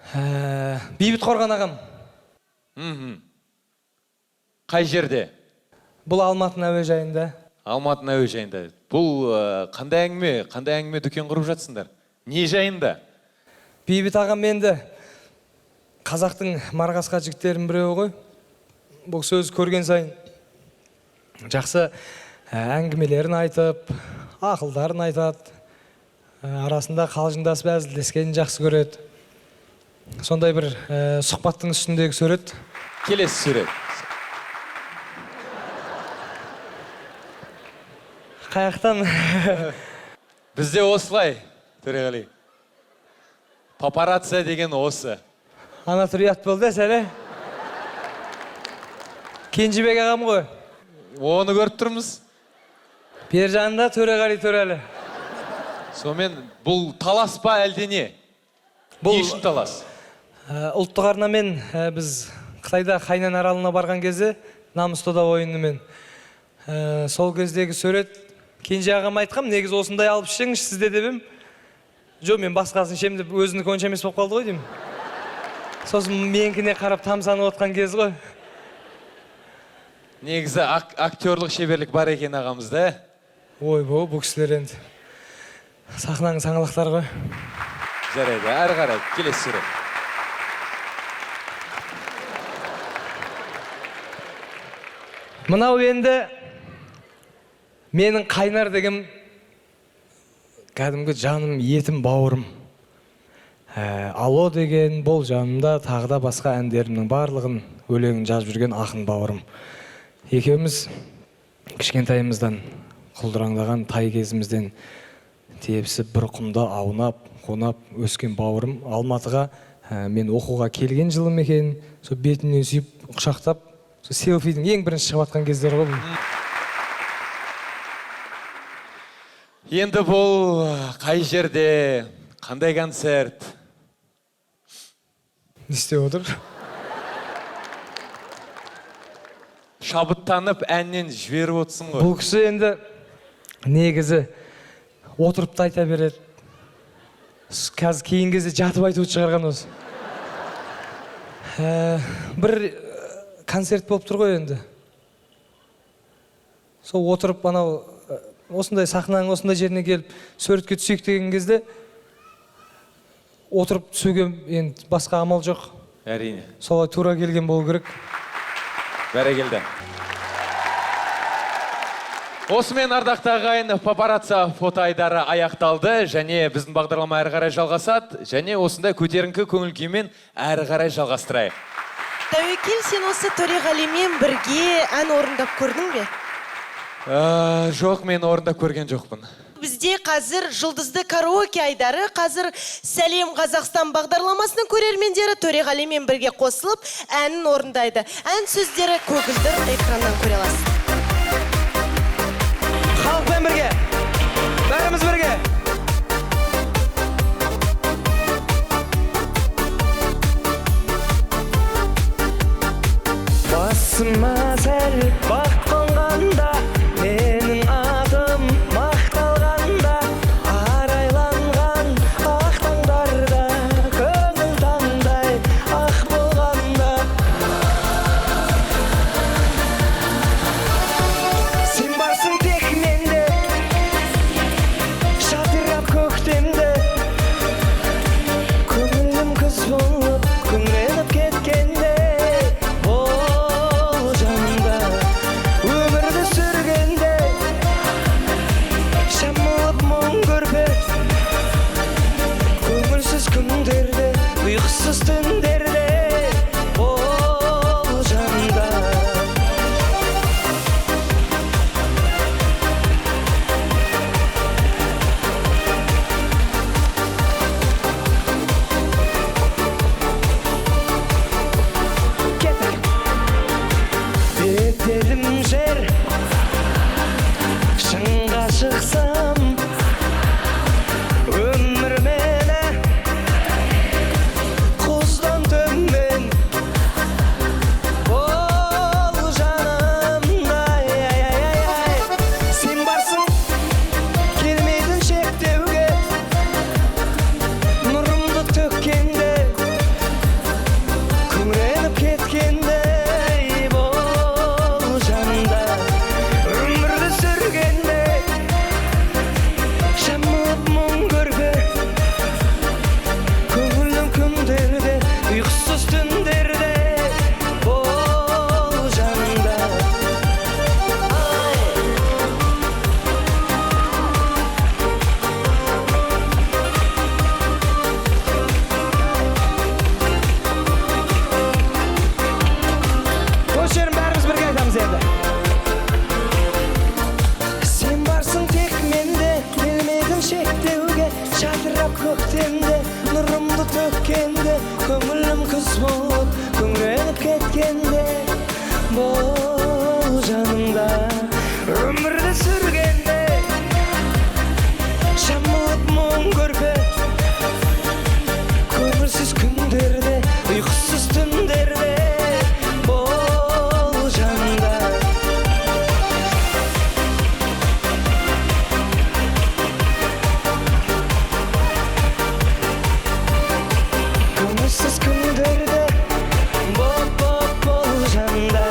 Бейбіт Қорған ағам. Қай жерде? Бұл Алматының әуежайында. Алматының әуежайында. Бұл қандай әңгіме? Қандай әңгіме дүкен құрып жатсыңдар? Не жайында? Бейбіт ағам енді қазақтың марғасқа жігіттерінің біреуі ғой. Бұл сөз көрген сайын жақсы әңгімелерін айтып, ақылдарын айтады. Арасында қалжыңдасып әзілдескенін жақсы көреді. Сондай бір сұхбаттың үстіндегі сурет. Келесі сурет. Қаяқтан? Бізде осылай, Төреғали. Папарацци деген осы. Ана түрі ұят болды, сәле. Кенжебек ағам ғой. Оны көріп тұрмыз. Бер жағында Төреғали Төрәлі. Сонымен бұл талас па әлде не? Бұл не үшін талас? Ұлттық арнамен біз Қытайда Хайнан аралына барған кезде намыс дода ойынымен. Сол кездегі сурет Кенже ағам айтқам, негізі осындай алып ішіңізші сізде деп ем. Жоқ, мен басқасын ішемін деп өзінікі онша емес болып қалды ғой деймін. Сосын менікіне қарап тамсанып отқан кез ғой. Негізі актерлық шеберлік бар екен ағамызда, ә? Ойбой, бұл кісілер енді сахнаның саңлақтары ғой. Жарайды, әрі қарай келесі сурет. Мынау енді менің Қайнар деген кәдімгі жаным, етім, бауырым. Алло деген, бол жанымда, тағы да басқа әндерімнің барлығын өлеңін жазып жүрген ақын бауырым. Екеуміз кішкентайымыздан құлдыраңдаған тай кезімізден тепсіп бір құмда аунап, қонап өскен бауырым. Алматыға мен оқуға келген жылым екен, сол бетімнен сүйіп, құшақтап, сол селфидің ең бірінші шығып жатқан кездері ғой бұл. Енді бұл қай жерде, қандай концерт? Не істеп отыр? Шабыттанып әннен жіберіп отырсың ғой. Бұл кісі енді негізі отырып та айта береді. Қазір кейінгі кезде жатып айтуды шығарған осы. Бір концерт болып тұр ғой енді. Сол отырып анау осындай сахнаның осындай жеріне келіп суретке түсейік деген кезде отырып түсуге енді басқа амал жоқ. Әрине. Солай тура келген болу керек. Бәрекелді. Осымен ардақты ағайын, папарацци фото айдары аяқталды және біздің бағдарлама әрі қарай жалғасады және осындай көтеріңкі көңіл күймен әрі қарай жалғастырайық. Тәуекел, сен осы Төреғалимен бірге ән орындап көрдің бе? Жоқ, мен орындап көрген жоқпын. Бізде қазір жұлдызды караоке айдары, қазір Сәлем Қазақстан бағдарламасының көрермендері Төреғалимен бірге қосылып әнін орындайды. Ән сөздері көгілдір экраннан көре аласыз. Халықпен бірге, бәріміз бірге. Басыма сәл бақ қонғанда, менің атым мақталғанда, арайланған ақ таңдарда, көңіл таңдай ақ болғанда. Сен барсың тек менде, шатырап көктемде, көңілім күз болып күңіреніп кеткенде, бол жанымда, өмірді сүргенде, жамылып мұң көрпе, көңілсіз күндерде, ұйқысыз түндерде, бол жанымда. Кеттік. Бетелім жер, шыңға шықсам, өмір мені құздан төмен, бол жанымда, ай, ай, ай, ай. Сен барсың келмейтін шектеуге, нұрымды төккенде, күңіреніп кеткенде, бол жанымда, өмірді сүргенде, жамылып мұң көрпе, көңілім күндерде, ұйқысыз түндерде, бол жанымда. Осы жерін бәріміз бірге айтамыз енді. Сен барсың тек менде, келмедің шектеуге, шатырап көктемде, нұрымды төккенде, көңілім күз болып күңіреніп кеткенде, бол жанымда, өмірді сүргенде, жамылып мұң көрпе, көңілсіз күндерде, ұйқысыз түндерде, бол жанымда. Көңілсіз күндерде, бол, бол, бол жанымда.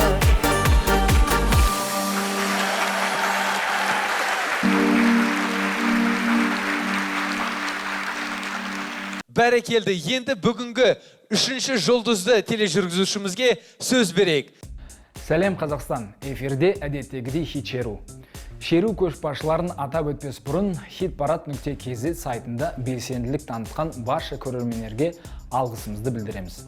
Бәрекелді. Енді бүгінгі үшінші жұлдызды тележүргізушімізге сөз берейік. Сәлем Қазақстан. Эфирде әдеттегідей хит шеру. Шеру көшбасшыларын атап өтпес бұрын hitparad.kz сайтында белсенділік танытқан барша көрермендерге алғысымызды білдіреміз.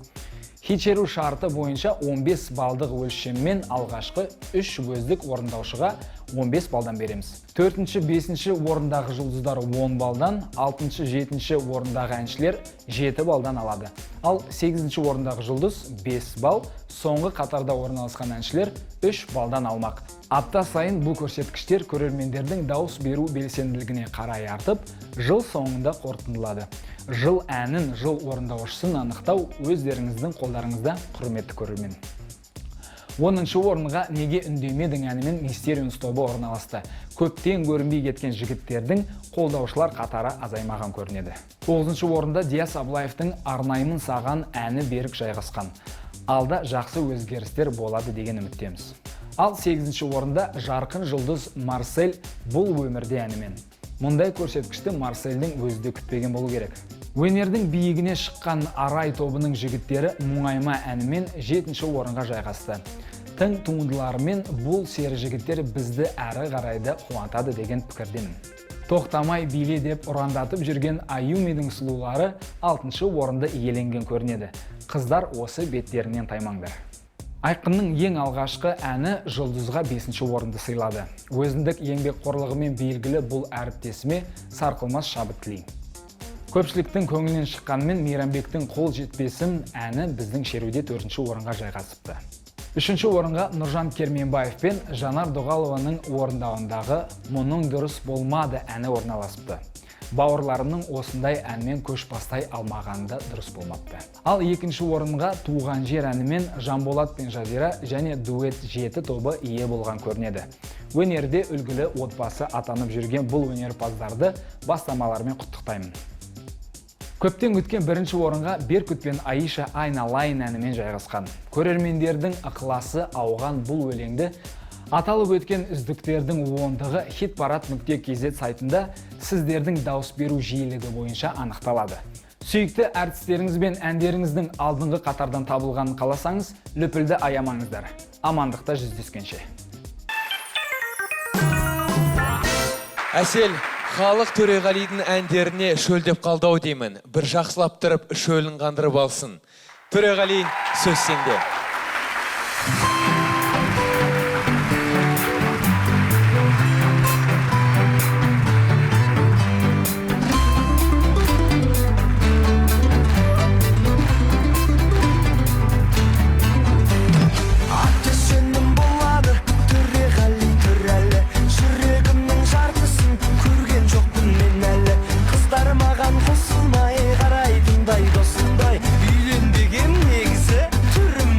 Хит шеру шарты бойынша 15 балдық өлшеммен алғашқы 3 үздік орындаушыға 15 балдан береміз. 4-ші, 5-ші орындағы жұлдыздар 10 балдан, 6-шы, 7-ші орындағы әншілер 7 балдан алады. Ал 8-ші орындағы жұлдыз 5 балл, соңғы қатарда орналасқан әншілер 3 балдан алмақ. Апта сайын бұл көрсеткіштер көрермендердің дауыс беру белсенділігіне қарай артып, жыл соңында қорытындылады. Жыл әнін, жыл орындаушысын анықтау өздеріңіздің қолдарыңызда, құрметті көрермен. 10-шы орынға «Неге үндемедің» әнімен Mysterious тобы орналасты. Көптен көрінбей кеткен жігіттердің қолдаушылар қатары азаймаған көрінеді. 9-шы орында Диас Аблаевтың «Арнаймын саған» әні берік жайғасқан. Алда жақсы өзгерістер болады деген үміттеміз. Ал 8-ші орында жарқын жұлдыз Марсель «Бұл өмірде» әнімен. Мұндай көрсеткішті Марсельдің өзі де күтпеген болу керек. Өнердің биігіне шыққан Арай тобының жігіттері «Мұңайма» әнімен 7-ші орынға жайғасты. Тың туындыларымен бұл сері жігіттер бізді әрі қарай да қуантады деген пікірдемін. Тоқтамай биле деп ұрандатып жүрген Аюмидің сұлулары 6-шы орынды иеленген көрінеді. Қыздар, осы беттерінен таймаңдар. Айқынның ең алғашқы әні жұлдызға 5-ші орынды сыйлады. Өзіндік еңбекқорлығымен белгілі бұл әріптесіме сарқылмас шабыт тілеймін. Көпшіліктің көңілінен шыққанымен, Мейрамбектің «Қол жетпесім» әні біздің шеруде 4-ші орынға жайғасыпты. Үшінші орынға Нұржан Керменбаев пен Жанар Дұғалованың орындауындағы «Мұның дұрыс болмады» әні орналасыпты. Бауырларымның осындай әнмен көш бастай алмағаны да дұрыс болмапты. Ал екінші орынға «Туған жер» әнімен Жанболат пен Жазира және Дуэт 7 тобы ие болған көрінеді. Өнерде үлгілі отбасы атанып жүрген бұл өнерпаздарды бастамаларымен құттықтаймын. Көптен күткен бірінші орынға Беркут пен Аиша «Айналайын» әнімен жайғасқан. Көрермендердің ықыласы ауған бұл өлеңді аталып өткен үздіктердің ондығы hitparad.kz сайтында сіздердің дауыс беру жиілігі бойынша анықталады. Сүйікті әртістеріңіз бен әндеріңіздің алдыңғы қатардан табылғанын қаласаңыз, лүпілді аямаңыздар. Амандықта жүздескенше. Әсел, халық Төреғалидың әндеріне шөлдеп қалды ау деймін. Бір жақсылап тұрып шөлін қандырып алсын. Төреғали, сөз сенде. Аты жөнім болады Төреғали Төрәлі. Жүрегімнің жартысын көрген жоқпын мен әлі. Қыздар маған қосылмай қарайтындай досымдай. Үйленбеген негізі, түрім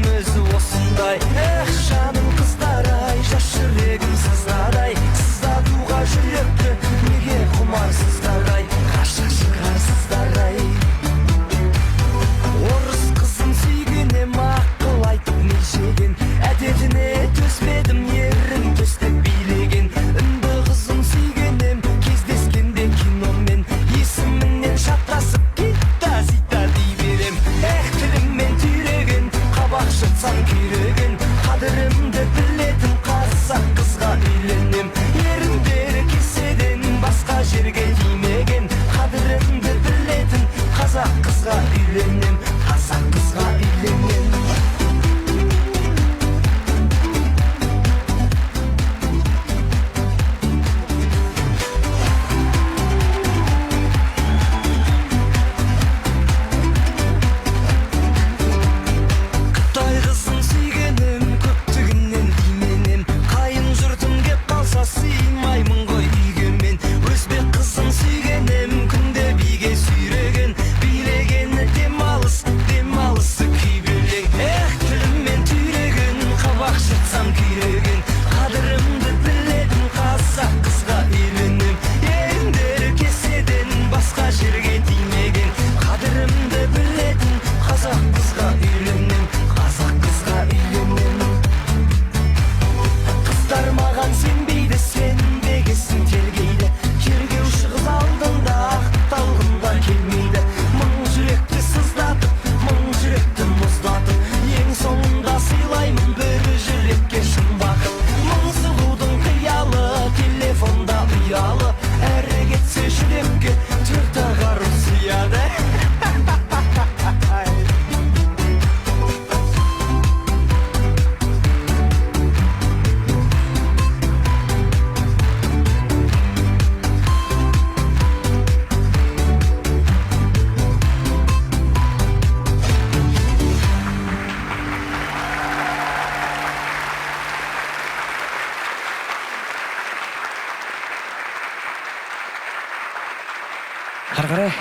Ары қарай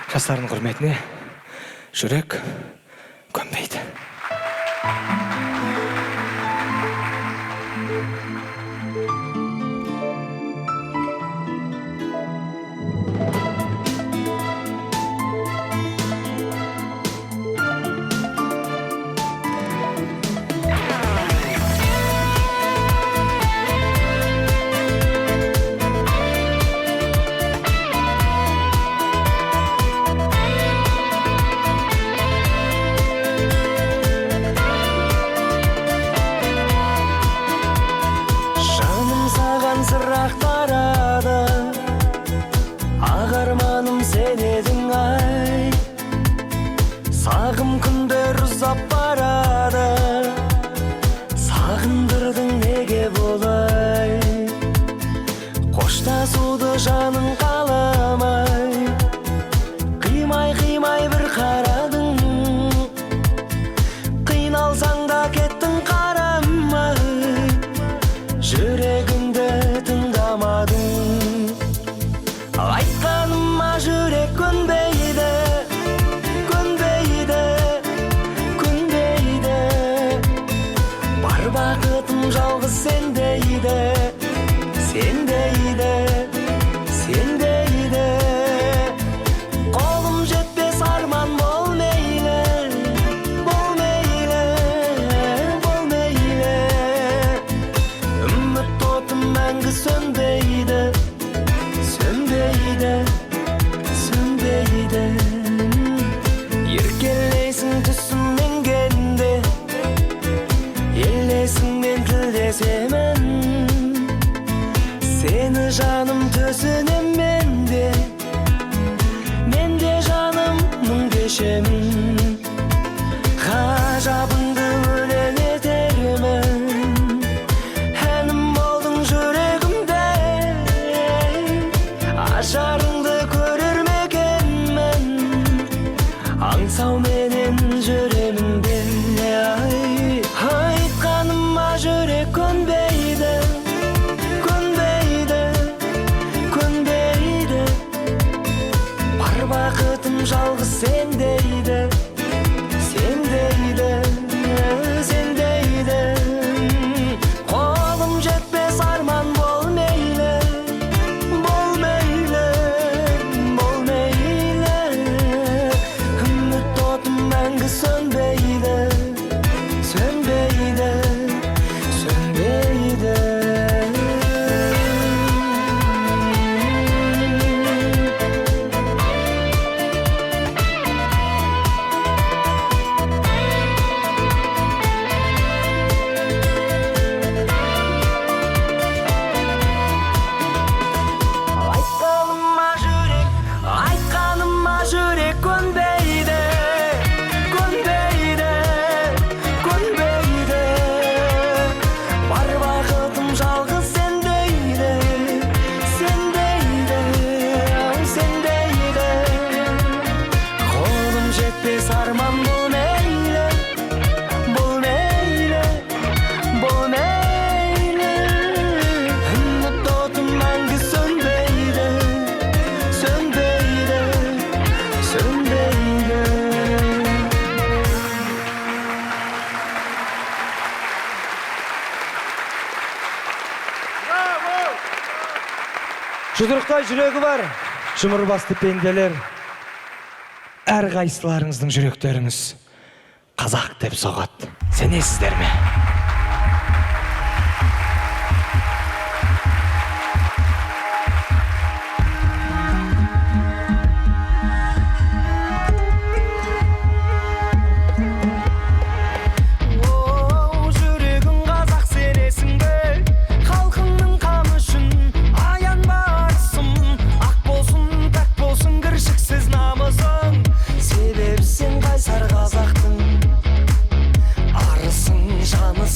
жастардың құрметіне жүрек көнбейді. Жаным саған сыр ақтарады, ақ арманым сен едің ай. Сағым күндер ұзап барады, сағындырдың неге бұлай? Қоштасуды жаның қаламай, қимай-қимай бір қарадың. Қиналсаң да кеттің қарамай, жүрегіңді тыңдамадың. Айтқаныма жүрек көнбейді, көнбейді, көнбейді. Бар бақытым жалғыз сендейді, сендейді, сендейді. Қолым жетпес арман бол мейлі, бол мейлі, бол мейлі. Үміт отым мәңгі сөнбейді, сөнбейді, сөнбейді. Еркелейсің түсім енгенде, елесіңмен тілдесемін. Сені жаным түсінем мен де, мен де жаным мұң кешемін. Ғажабыңды өлең етермін, әнім болдың жүрегімде. Ажарыңды көрер ме екенмін, аңсауменен жүремін де. Ай, айтқаныма жүрек көнбейді, көнбейді, көнбейді. Бар бақытым жалғыз сендейді, сендейді, сендейді. Қолым жетпес арман бол мейлі, бол мейлі, бол мейлі. Үміт отым мәңгі сөнбейді, сөнбейді, сөнбейді. Айтқаныма жүрек, айтқаныма жүрек көнбейді, көнбейді, көнбейді. Бар бақытым жалғыз сендейді, сендейді, сендейді. Қолым жетпес арман бол мейлі, бол мейлі, бол мейлі. Үміт отым мәңгі сөнбейді, сөнбейді, сөнбейді. Жұдырықтай жүрегі бар жұмыр басты пенделер, әрқайсыларыңыздың жүректеріңіз қазақ деп соғады. Сенесіздер ме? Оу, жүрегің қазақ сенесің бе? Халқыңның қамы үшін аянба арысым. Ақ болсын, пәк болсын кіршіксіз намысың. Себебі сен қайсар қазақтың арысың, жанысың.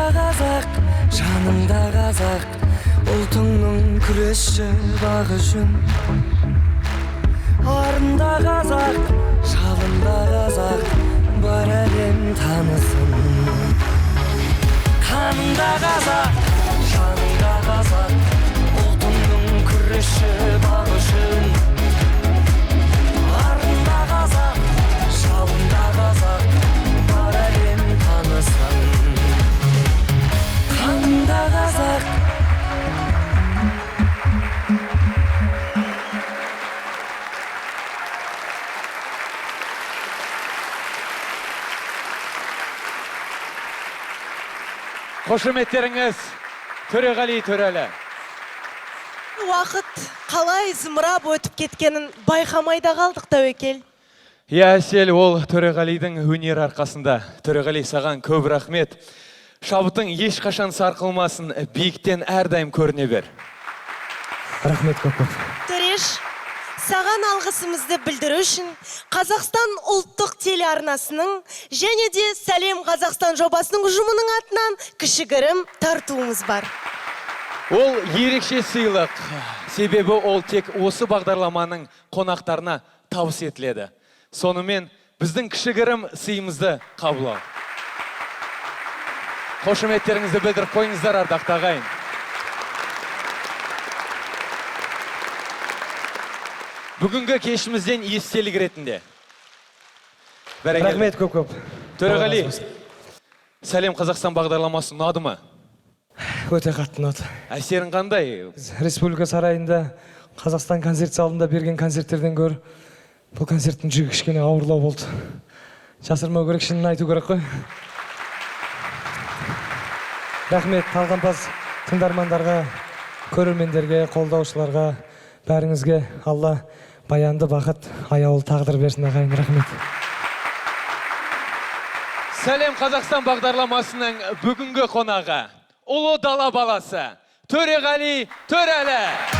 Қаныңда қазақ, жаныңда қазақ, ұлтыңның күресші бағы үшін. Арында қазақ, жалында қазақ, бар әлем танысын. Қаныңда қазақ, жаныңда қазақ, ұлтыңның күресші бағы үшін. Арында қазақ, жалында қазақ, бар әлем танысын. Қаныңда қазақ. Қошеметтеріңіз, Төреғали Төрәлі. Уақыт қалай зымырап өтіп кеткенін байқамай да қалдық, Тәуекел. Иә, Әсел, ол Төреғалидің өнері арқасында. Төреғали, саған көп рахмет. Шабытың ешқашан сарқылмасын, биіктен әрдайым көріне бер. Рахмет көп көп. Төреш, саған алғысымызды білдіру үшін Қазақстан ұлттық телеарнасының және де Сәлем Қазақстан жобасының ұжымының атынан кішігірім тартуымыз бар. Ол ерекше сыйлық. Себебі ол тек осы бағдарламаның қонақтарына табыс етіледі. Сонымен біздің кішігірім сыйымызды қабыл ал. Қошеметтеріңізді білдіріп қойыңыздар, ардақты ағайын. Бүгінгі кешімізден естелік ретінде. Бәрекелді. Рахмет көп көп. Төреғали, Сәлем Қазақстан бағдарламасы ұнады ма? Өте қатты ұнады. Әсерің қандай? Республика сарайында, Қазақстан концерт залында берген концерттерден гөрі бұл концерттің жүгі кішкене ауырлау болды. Жасырмау керек, шынын айту керек қой. Рахмет талғампаз тыңдармандарға, көрермендерге, қолдаушыларға, бәріңізге Алла баянды бақыт, аяулы тағдыр берсін, ағайын. Рахмет. Сәлем Қазақстан бағдарламасының бүгінгі қонағы, ұлы дала баласы Төреғали Төрәлі.